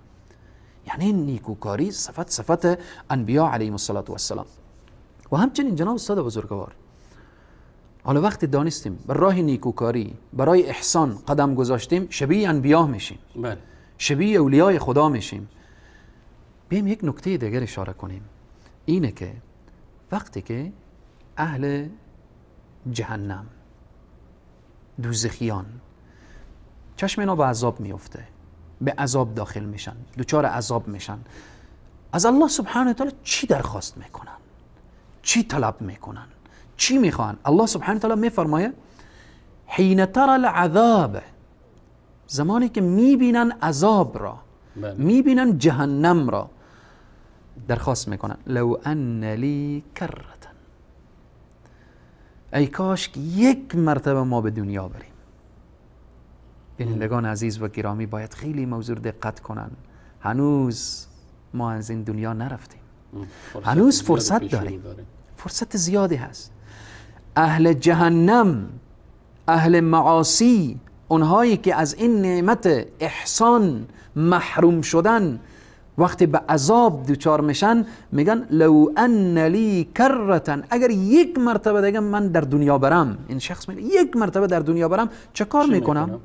یعنی نیکوکاری صفت صفت انبیا علیهم السلام. و همچنین جناب استاد بزرگوار، حالا وقتی دانستیم بر راه نیکوکاری برای احسان قدم گذاشتیم، شبیه انبیا میشیم، بله، شبیه اولیای خدا میشیم. بیایم یک نکته دیگر اشاره کنیم، اینه که وقتی که اهل جهنم، دوزخیان، چشم اینا به عذاب میفته، به عذاب داخل میشن، دچار عذاب میشن، از الله سبحانه و تعالی چی درخواست میکنن؟ چی طلب میکنن؟ چی میخوان؟ الله سبحانه و تعالی میفرمایه حین ترى العذاب، زمانی که میبینن عذاب را، میبینن جهنم را، درخواست میکنن لو ان لی کرة، ای کاش که یک مرتبه ما به دنیا بریم. بینندگان عزیز و گرامی باید خیلی موضوع دقت کنن. هنوز ما از این دنیا نرفتیم، هنوز فرصت داریم، فرصت زیادی هست. اهل جهنم، اهل معاصی، اونهایی که از این نعمت احسان محروم شدن، وقتی به عذاب دچار میشن میگن لو ان لی کرة، اگر یک مرتبه دیگه من در دنیا برم، این شخص میگه یک مرتبه در دنیا برم چه کار میکنم؟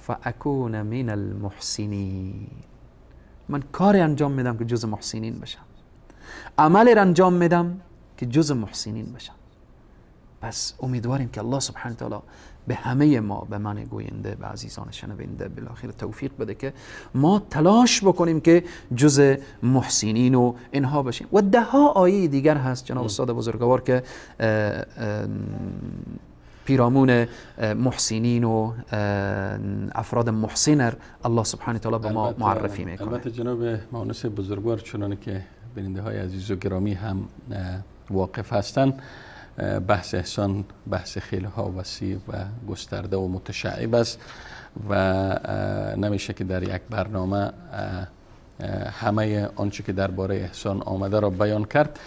فاکون من المحسنین، من کاری انجام میدم که جز محسنین بشم، عملی را انجام میدم که جز محسنین بشم. پس امیدواریم که الله سبحانه وتعالی به همه ما، به من گوینده، به عزیزان شنونده، بالاخره توفیق بده که ما تلاش بکنیم که جز محسنین و اینها باشیم. و ده ها آیه دیگر هست جناب استاد بزرگوار که پیرامون محسنین و افراد محسن الله سبحانه وتعالی به ما معرفی میکنه. البته جناب مهندس بزرگوار، چنانه که بیننده های عزیز و گرامی هم واقف هستند، بحث احسان بحث خیلی ها وسیع و گسترده و متشعب است و نمیشه که در یک برنامه همه آنچه که درباره احسان آمده را بیان کرد.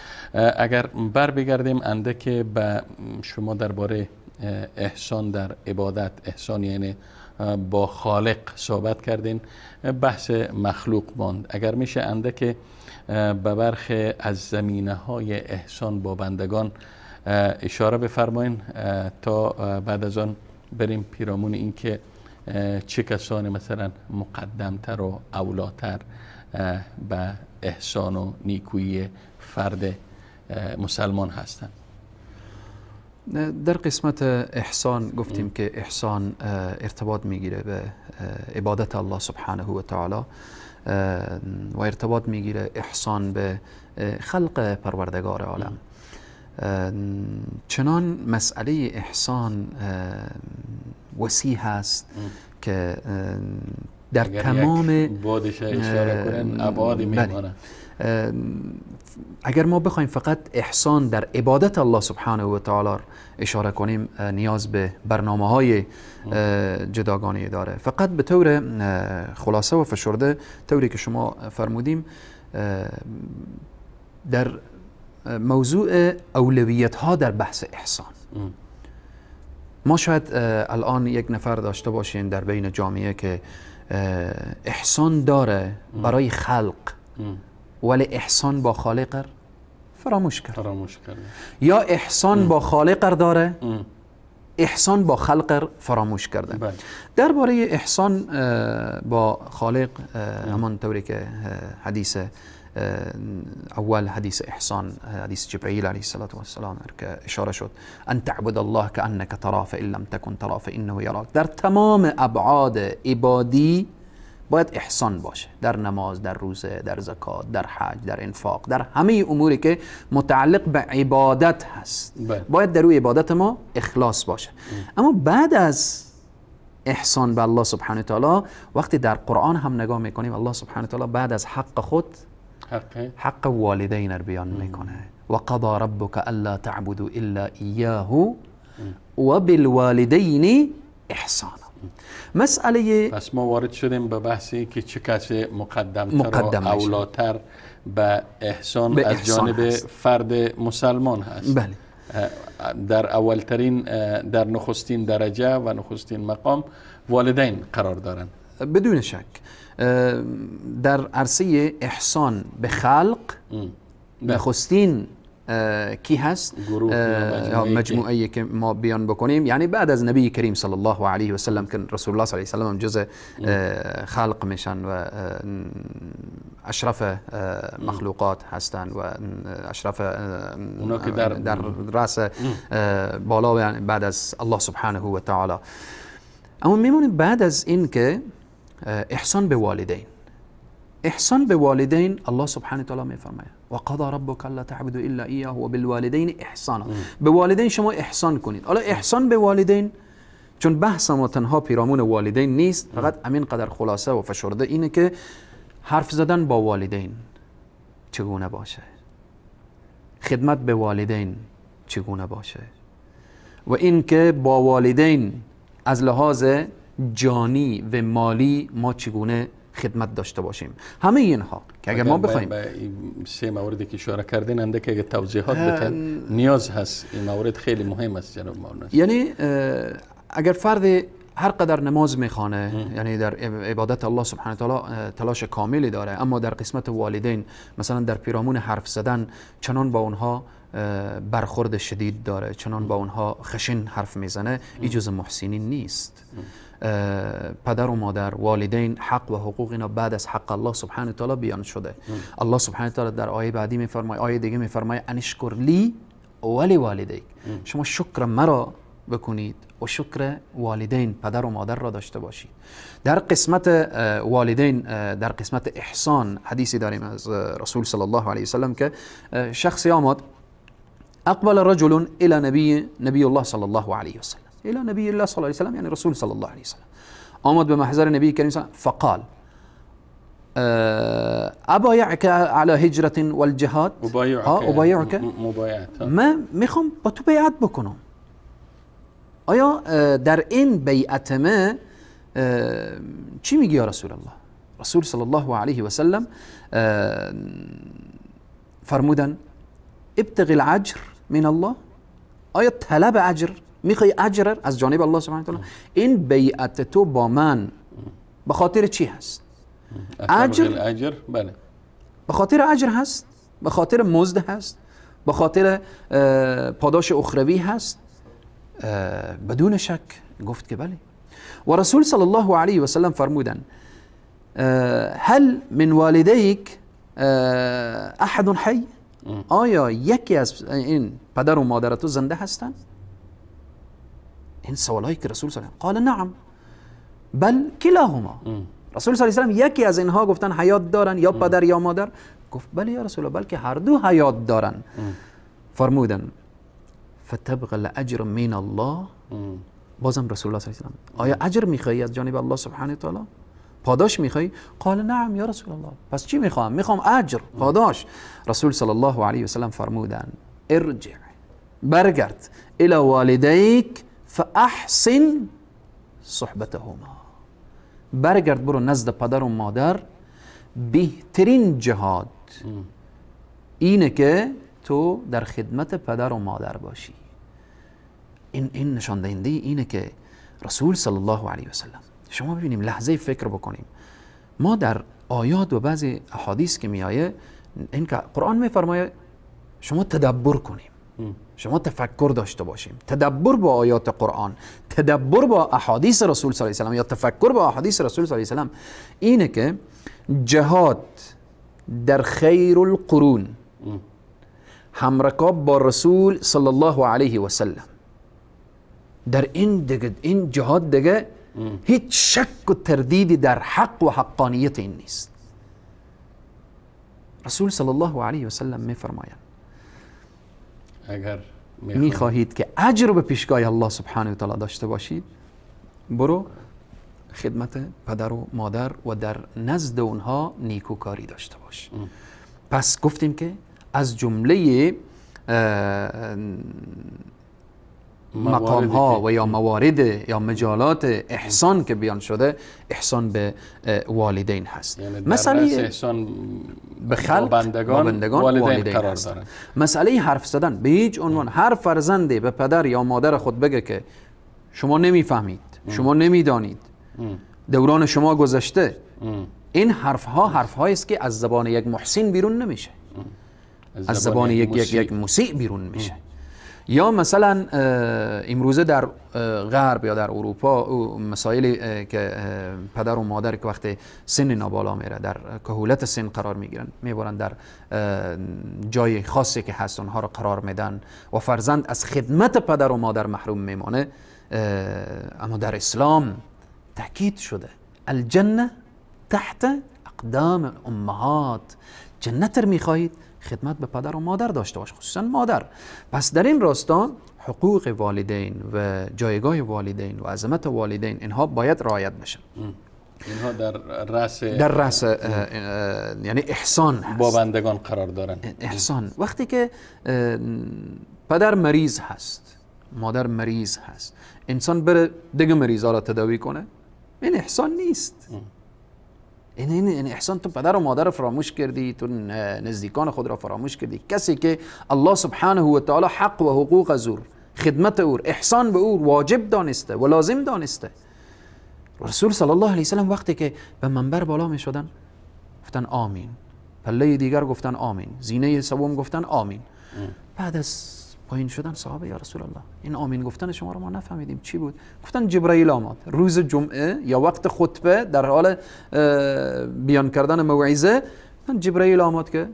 اگر بر بگردیم اندک به شما درباره احسان در عبادت، احسان یعنی با خالق صحبت کردین، بحث مخلوق ماند. اگر میشه اندک به برخی از زمینه های احسان با بندگان اشاره بفرمایین تا بعد از آن بریم پیرامون این که چه کسانی مثلا مقدمتر و اولاتر به احسان و نیکویی فرد مسلمان هستند. در قسمت احسان گفتیم که احسان ارتباط میگیره به عبادت الله سبحانه و تعالی و ارتباط میگیره احسان به خلق پروردگار عالم. چنان مسئله احسان وسیع هست که در تمام بعدش اشاره کنن ابعاد میمانه. اگر ما بخوایم فقط احسان در عبادت الله سبحانه و تعالی اشاره کنیم نیاز به برنامه های جداگانه داره. فقط به طور خلاصه و فشرده طوری که شما فرمودیم در موضوع اولویت ها در بحث احسان، ما شاید الان یک نفر داشته باشیم در بین جامعه که احسان داره برای خلق ولی احسان با خالق فراموش کرد، یا احسان با خالق داره احسان با خلق فراموش کرده. درباره احسان با خالق همان طوری که حدیث اول، حدیث احسان، حدیث جبرئیل علیه السلام که اشاره شد، ان تعبد الله كأنك تراه فإن لم تكن تراه فإنه يراك، در تمام ابعاد عبادی باید احسان باشه، در نماز، در روزه، در زکات، در حج، در انفاق، در همه اموری که متعلق به عبادت هست. باید در روی عبادت ما اخلاص باشه. اما بعد از احسان به الله سبحانه تعالی، وقتی در قرآن هم نگاه میکنیم، الله سبحانه تعالی بعد از حق خود حق والدین رو بیان میکنه. و قضا ربک الا تعبدوا الا ایاه و بالوالدین احسانا. مسئله پس ما وارد شدیم به بحثی که چه کسی مقدمتر و اولاتر به احسان به از جانب هست. فرد مسلمان هست. بله. در اولترین، در نخستین درجه و نخستین مقام والدین قرار دارند. بدون شک در عرصه احسان به خلق نخستین کی هست؟ گروه مجموعه که ما بیان بکنیم، یعنی بعد از نبی کریم صلی الله علیه و سلم که رسول الله صلی الله علیه و سلم جزء خلق میشن و اشرف مخلوقات هستند و اشرف که در رأس بالا، یعنی بعد از الله سبحانه و تعالی. اما میمونیم بعد از این که احسان به والدین، احسان به والدین الله سبحانه و تعالی میفرماید و قضا ربک الا تعبدوا الا ایاه و بالوالدین احسانا. به والدین شما احسان کنید. حالا احسان به والدین، چون بحث ما تنها پیرامون والدین نیست، فقط همین قدر خلاصه و فشرده اینه که حرف زدن با والدین چگونه باشه، خدمت به والدین چگونه باشه، و اینکه با والدین از لحاظ جانی و مالی ما چگونه خدمت داشته باشیم. همه اینها که اگر ما بخوایم به سه موردی که اشاره کردین اندک اگه توضیحات بتن نیاز هست، این مورد خیلی مهم است جناب مولانا. یعنی اگر فرد هر قدر نماز میخوانه، یعنی در عبادت الله سبحانه تعالی تلاش کاملی داره، اما در قسمت والدین مثلا در پیرامون حرف زدن چنان با اونها برخورد شدید داره، چنان با اونها خشن حرف میزنه، این جز محسنین نیست. پدر و مادر، والدین، حق و حقوق اینا بعد از حق الله سبحانه تعالی بیان شده. الله سبحانه تعالی در آیه بعدی میفرماید، آیه دیگه میفرماید انشکر لی ولی والدیک، شما شکر مرا بکنید و شکر والدین، پدر و مادر را داشته باشید. در قسمت والدین، در قسمت احسان حدیثی داریم از رسول صلی الله علیه وسلم که شخصی آمد، اقبل رجل الى نبی الله صلی الله علیه وسلم، الى نبی الله صلی الله علیه وسلم، یعنی رسول صلی الله علیه وسلم، آمد به محضر نبی کریم صلی فقال ابایعک علی هجرة والجهاد، ابایعک، من میخوام با تو بیعت بکنم، آیا در این بیعت ما چی میگی یا رسول الله؟ رسول صلی الله علیه و سلم فرمودن ابتغ العجر من الله، آیا طلب اجر میخوای، اجر از جانب الله سبحانه و تعالی، این بیعت تو با من به خاطر چی هست؟ اجر، اجر، بله، به خاطر اجر هست، به خاطر مزد هست، به خاطر پاداش اخروی هست؟ بدون شک گفت که بله. و رسول صلی الله علیه و سلم فرمودن هل من والدیک احد حی، آیا یکی از این پدر و مادر تو زنده هستند؟ این سوالایی که رسول صلی الله علیه و قال نعم بل کلاهما. رسول صلی الله علیه و یکی از اینها گفتن حیات دارن، یا پدر یا مادر؟ گفت بله یا رسول الله، بلکه هر دو حیات دارن. فرمودن فتبغ الاجر من الله، بازم رسول الله صلی الله علیه و آیا اجر میخوایی از جانب الله سبحانه و تعالی؟ پاداش میخوایی؟ قال نعم یا رسول الله. پس چی میخوام؟ میخوام اجر، پاداش. رسول صلی الله علیه و سلم فرمودن ارجع، برگرد، الى والدیک فاحسن صحبتهما، برگرد برو نزد پدر و مادر، بهترین جهاد اینه که تو در خدمت پدر و مادر باشی. این نشان دهنده اینه که رسول صلی الله علیه و سلم، شما ببینیم لحظه فکر بکنیم، ما در آیات و بعضی احادیث که میایه این که قرآن میفرمایه شما تدبر کنیم، شما تفکر داشته باشیم، تدبر با آیات قرآن، تدبر با احادیث رسول صلی الله علیه و سلم یا تفکر با احادیث رسول صلی الله علیه و سلم، اینه که جهاد در خیر القرون همرکاب با رسول صلی الله علیه و سلم، در این دیگه، این جهاد دیگه هیچ شک و تردیدی در حق و حقانیت این نیست. رسول صلی الله علیه و سلم میفرمایند اگر میخواهید که اجر به پیشگاه الله سبحانه و تعالی داشته باشید، برو خدمت پدر و مادر و در نزد اونها نیکوکاری داشته باش. پس گفتیم که از جمله مقام ها و یا موارد یا مجالات احسان که بیان شده، احسان به والدین هست. یعنی مسئله احسان به خلق، بندگان، والدین قرار دارن. مسئله حرف زدن به هیچ عنوان هر فرزندی به پدر یا مادر خود بگه که شما نمیفهمید، شما نمیدانید، دوران شما گذشته، این حرف ها حرف هایی است که از زبان یک محسن بیرون نمیشه، از زبان یک مسیء بیرون میشه. یا مثلا امروزه در غرب یا در اروپا مسائلی که پدر و مادر که وقتی سن نابالا میره در کهولت سن قرار میگیرن، میبرن در جای خاصی که هست اونها رو قرار میدن و فرزند از خدمت پدر و مادر محروم میمانه. اما در اسلام تاکید شده الجنه تحت اقدام امهات، جنت رو میخواهید خدمت به پدر و مادر داشته باش، خصوصا مادر. پس در این راستا حقوق والدین و جایگاه والدین و عظمت والدین اینها باید رعایت بشن. اینها در رأس یعنی احسان هست، با بندگان قرار دارن. احسان وقتی که پدر مریض هست، مادر مریض هست، انسان بره دیگه مریضا را تداوی کنه، این احسان نیست. این احسان تو پدر و مادر فراموش کردی، تو نزدیکان خود را فراموش کردی. کسی که الله سبحانه و تعالی حق و حقوق از او، خدمت او، احسان به او واجب دانسته و لازم دانسته. رسول صلی الله علیه وسلم وقتی که به منبر بالا می شدن گفتن آمین، پله دیگر گفتن آمین، زینه سوم گفتن آمین. بعد از پایین شدن صحابه یا رسول الله این آمین گفتن شما رو ما نفهمیدیم چی بود؟ گفتن جبرئیل آمد روز جمعه یا وقت خطبه در حال بیان کردن موعظه، گفتن جبرئیل آمد که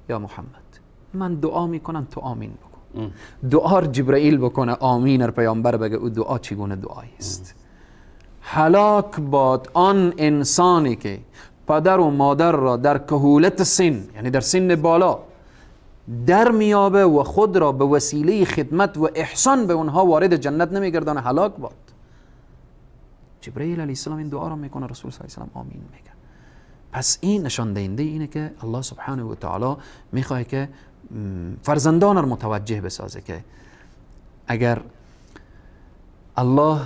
یا محمد من دعا میکنم تو آمین بکن. دعا جبرئیل بکنه آمین ر پیامبر بگه، او دعا چگونه دعایی است؟ هلاک باد آن انسانی که پدر و مادر را در کهولت سن، یعنی در سن بالا در میابه و خود را به وسیله خدمت و احسان به اونها وارد جنت نمیگردانه، هلاک باد. جبرئیل علیه السلام این دعا را میکنه، رسول صلی الله علیه و سلم آمین میگه. پس این نشان دهنده اینه که الله سبحانه و تعالی میخواد که فرزندان را متوجه بسازه که اگر الله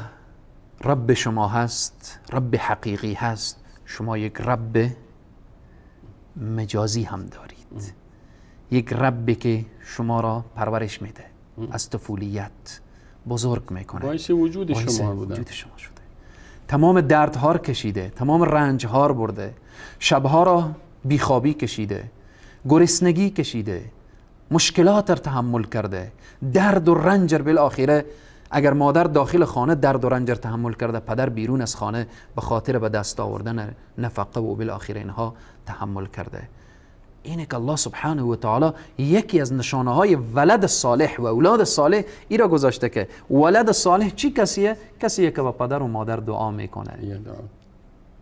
رب شما هست، رب حقیقی هست، شما یک رب مجازی هم دارید، یک ربی که شما را پرورش میده، از طفولیت بزرگ میکنه، باعث وجود شما بوده، وجود شما شده، تمام دردها کشیده، تمام رنجها برده، شبها را بیخوابی کشیده، گرسنگی کشیده، مشکلات را تحمل کرده، درد و رنج بالاخره اگر مادر داخل خانه درد و رنج تحمل کرده، پدر بیرون از خانه به خاطر به دست آوردن نفقه و بالاخره اینها تحمل کرده. اینه که الله سبحانه و تعالی یکی از نشانه های ولد صالح و اولاد صالح ای را گذاشته که ولد صالح چی کسیه؟ کسیه که با پدر و مادر دعا میکنه،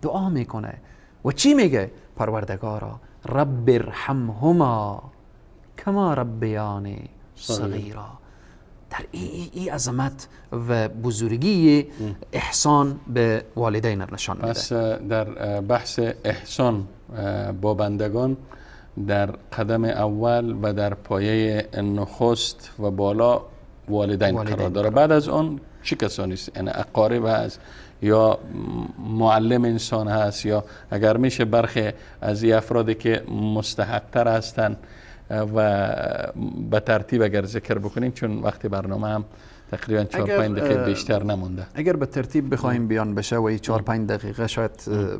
دعا میکنه و چی میگه؟ پروردگارا رب ارحمهما کما ربیانی صغیرا. در ای عظمت و بزرگی احسان به والدین نشان میده. پس در بحث احسان با بندگان در قدم اول و در پایه نخست و بالا والدین قرار داره. بعد از آن چه کسانی است؟ یعنی اقارب هست یا معلم انسان هست، یا اگر میشه برخی از این افرادی که مستحق‌تر هستند و به ترتیب اگر ذکر بکنیم، چون وقتی برنامه هم تقریبا 4-5 دقیقه بیشتر نمونده. اگر به ترتیب بخوایم بیان بشه و 4-5 دقیقه شاید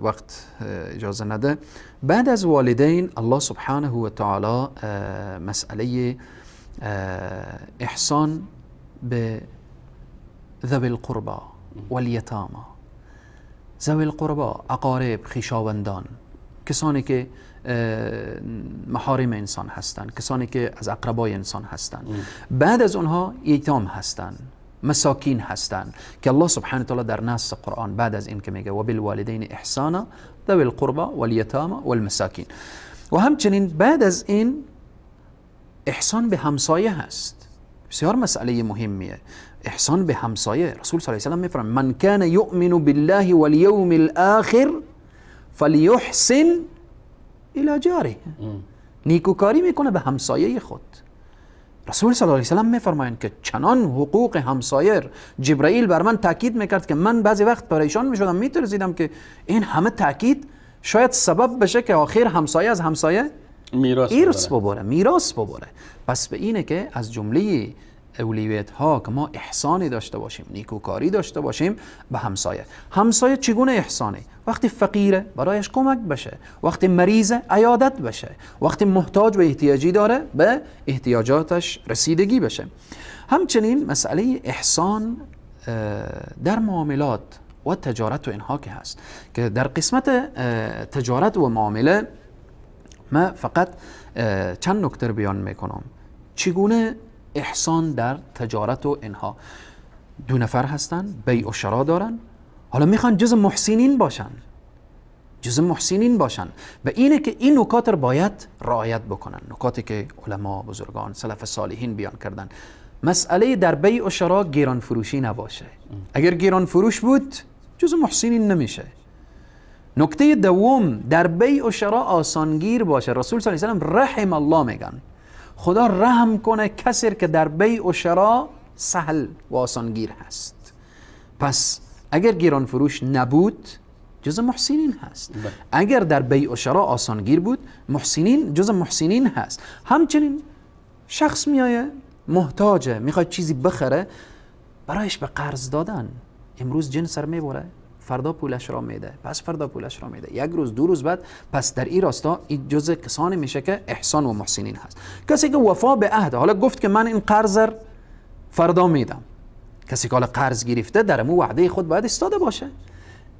وقت اجازه نده. بعد از والدین الله سبحانه و تعالی مسئله احسان به ذوی القربا والیتاما. ذوی القربا اقارب، خویشاوندان، کسانی که محارم انسان هستند، کسانی که از اقربای انسان هستند. بعد از اونها یتام هستند، مساکین هستند که الله سبحانه وتعالی در نص قرآن بعد از این که میگه و بالوالدین احسانا ذوی القربى والیتاما والمساکین، و همچنین بعد از این احسان به همسایه هست. بسیار مسئله مهمیه احسان به همسایه. رسول صلی الله علیه و سلم میفرماید من کان یؤمن بالله والیوم الاخر فلیحسن الی جاره. نیکوکاری میکنه به همسایه خود. رسول صلی الله علیه و سلم میفرمایند که چنان حقوق همسایه، جبرائیل بر من تاکید میکرد که من بعضی وقت پریشان میشدم، میترسیدم که این همه تاکید شاید سبب بشه که آخر همسایه از همسایه میراث ببره، میراث ببره. پس به اینه که از جمله اولویت ها که ما احسانی داشته باشیم، نیکوکاری داشته باشیم به همسایه. همسایه چگونه احسانه؟ وقتی فقیره برایش کمک بشه، وقتی مریضه عیادت بشه، وقتی محتاج و احتیاجی داره به احتیاجاتش رسیدگی بشه. همچنین مسئله احسان در معاملات و تجارت و اینها که هست، که در قسمت تجارت و معامله ما فقط چند نکته رو بیان میکنم. چگونه احسان در تجارت و اینها؟ دو نفر هستن، بیع و شرا دارن، حالا میخوان جز محسنین باشن، جز محسنین باشن. و اینه که این نکات رو باید رعایت بکنن، نکاتی که علما، بزرگان، سلف صالحین بیان کردن. مسئله در بیع و شرا گران فروشی نباشه. اگر گران فروش بود جز محسنین نمیشه. نکته دوم، در بیع و شرا آسانگیر باشه. رسول صلی الله علیه و سلم رحم الله میگن، خدا رحم کنه کسی که در بیع و شرا سهل و آسانگیر هست. پس اگر گران فروش نبود جز محسنین هست، اگر در بیع و شرا آسانگیر بود محسنین جز محسنین هست. همچنین شخص میایه محتاجه، میخواد چیزی بخره، برایش به قرض دادن، امروز جنس رو میبره، فردا پولش را میده، پس فردا پولش را میده، یک روز دو روز بعد. پس در این راستا این جزء کسانی میشه که احسان و محسنین هست. کسی که وفا به عهد، حالا گفت که من این قرض فردا میدم، کسی که حالا قرض گرفته در مو وعده خود باید ایستاده باشه.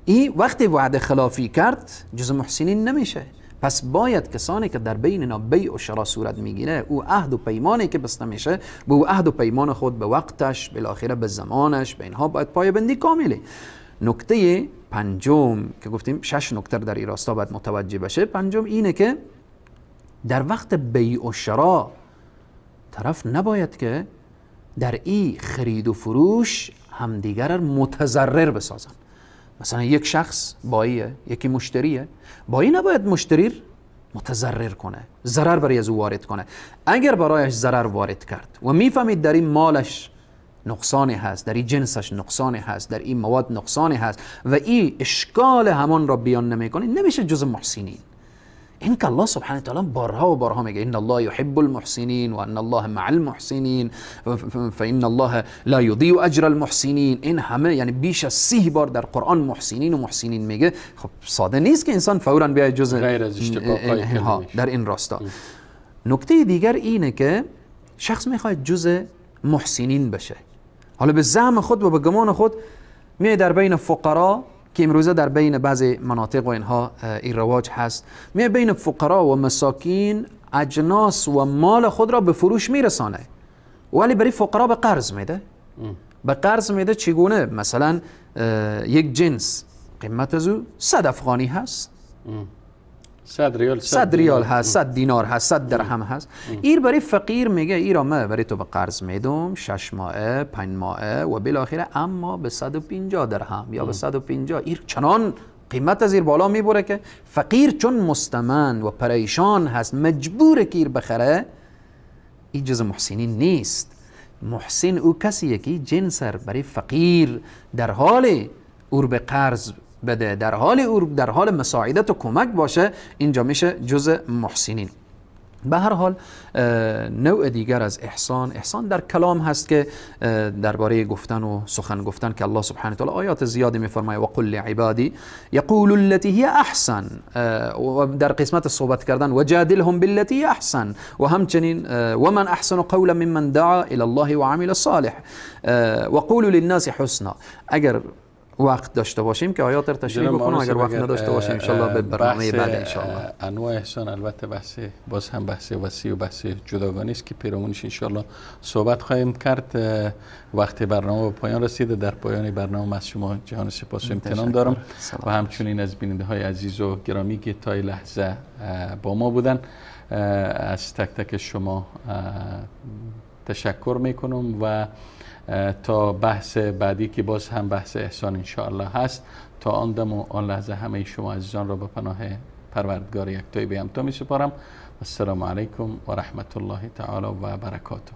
این وقتی وعده خلافی کرد جزء محسنین نمیشه. پس باید کسانی که در بین اینا بیع و شرا صورت میگیره، او عهد و پیمانی که بسته میشه، به او عهد و پیمان خود، به وقتش، بالاخره به زمانش، به اینها باید پایبندی کامله. نکته پنجم که گفتیم شش نکته در این راستا باید متوجه بشه، پنجم اینه که در وقت بیع و شرا طرف نباید که در این خرید و فروش همدیگر را متضرر بسازن. مثلا یک شخص باییه، یکی مشتریه، بایی نباید مشتری متضرر کنه، ضرر برای از او وارد کنه. اگر برایش ضرر وارد کرد و میفهمید در این مالش نقصانی هست، در این جنسش نقصانی هست، در این مواد نقصانی هست و این اشکال همان را بیان نمیکنه، نمیشه جز محسنین. این که الله سبحانه وتعالی بارها و بارها میگه ان الله يحب المحسنین و ان الله مع المحسنین فان الله لا یضيع اجر المحسنین. این همه یعنی بیش از 30 بار در قرآن محسنین و محسنین میگه. خب ساده نیست که انسان فورا بیای جز غیر از اشتقاق‌های در این راستا. نکته دیگر اینه که شخص میخواد جز محسنین بشه، حالا به زعم خود و به گمان خود میای در بین فقرا که امروزه در بین بعضی مناطق و اینها این رواج هست، میای بین فقرا و مساکین اجناس و مال خود را به فروش میرسانه، ولی برای فقرا به قرض میده. به قرض میده چگونه؟ مثلا یک جنس قیمت از او 100 افغانی هست، 100 ریال، 100 ریال هست، 100 دینار هست، 100 درهم هست. ایر برای فقیر میگه ایرا من برای تو به قرض میدم 6 ماهه، 5 ماهه و بالاخره، اما به 150 درهم یا به 150. ایر چنان قیمت از ایر بالا میبره که فقیر چون مستمن و پریشان هست مجبوره که ایر بخره. این جز محسنین نیست. محسن او کسیه که جنس برای فقیر در حال اور به قرض بده، در حال او در حال مساعدت و کمک باشه، اینجا میشه جز محسنین. به هر حال نوع دیگر از احسان، احسان در کلام هست که درباره گفتن و سخن گفتن که الله سبحانه وتعالی آیات زیادی میفرماید و قل لعبادی یقول التي هي احسن، و در قسمت صحبت کردن و جادلهم بالتي هي احسن، و همچنین و من احسن قولا ممن دعا الى الله وعمل صالح و قولوا للناس حسنا. اگر وقت داشته باشیم که آیات را تشریح بکنم، اگر وقت نداشته باشیم انشالله به برنامه بعد انشالله. انواع احسان البته بحث باز هم بحث وسیع و بحث جداگانه است که پیرامونش انشالله صحبت خواهیم کرد. وقت برنامه به پایان رسیده. در پایان برنامه از شما جهان سپاس و امتنان دارم و همچنین از بیننده های عزیز و گرامی که تا لحظه با ما بودن از تک تک شما تشکر میکنم و تا بحث بعدی که باز هم بحث احسان انشاءالله هست، تا آن دم و آن لحظه همه شما عزیزان را به پناه پروردگار یکتایی به همتا می سپارم. السلام علیکم و رحمت الله تعالی و برکاته.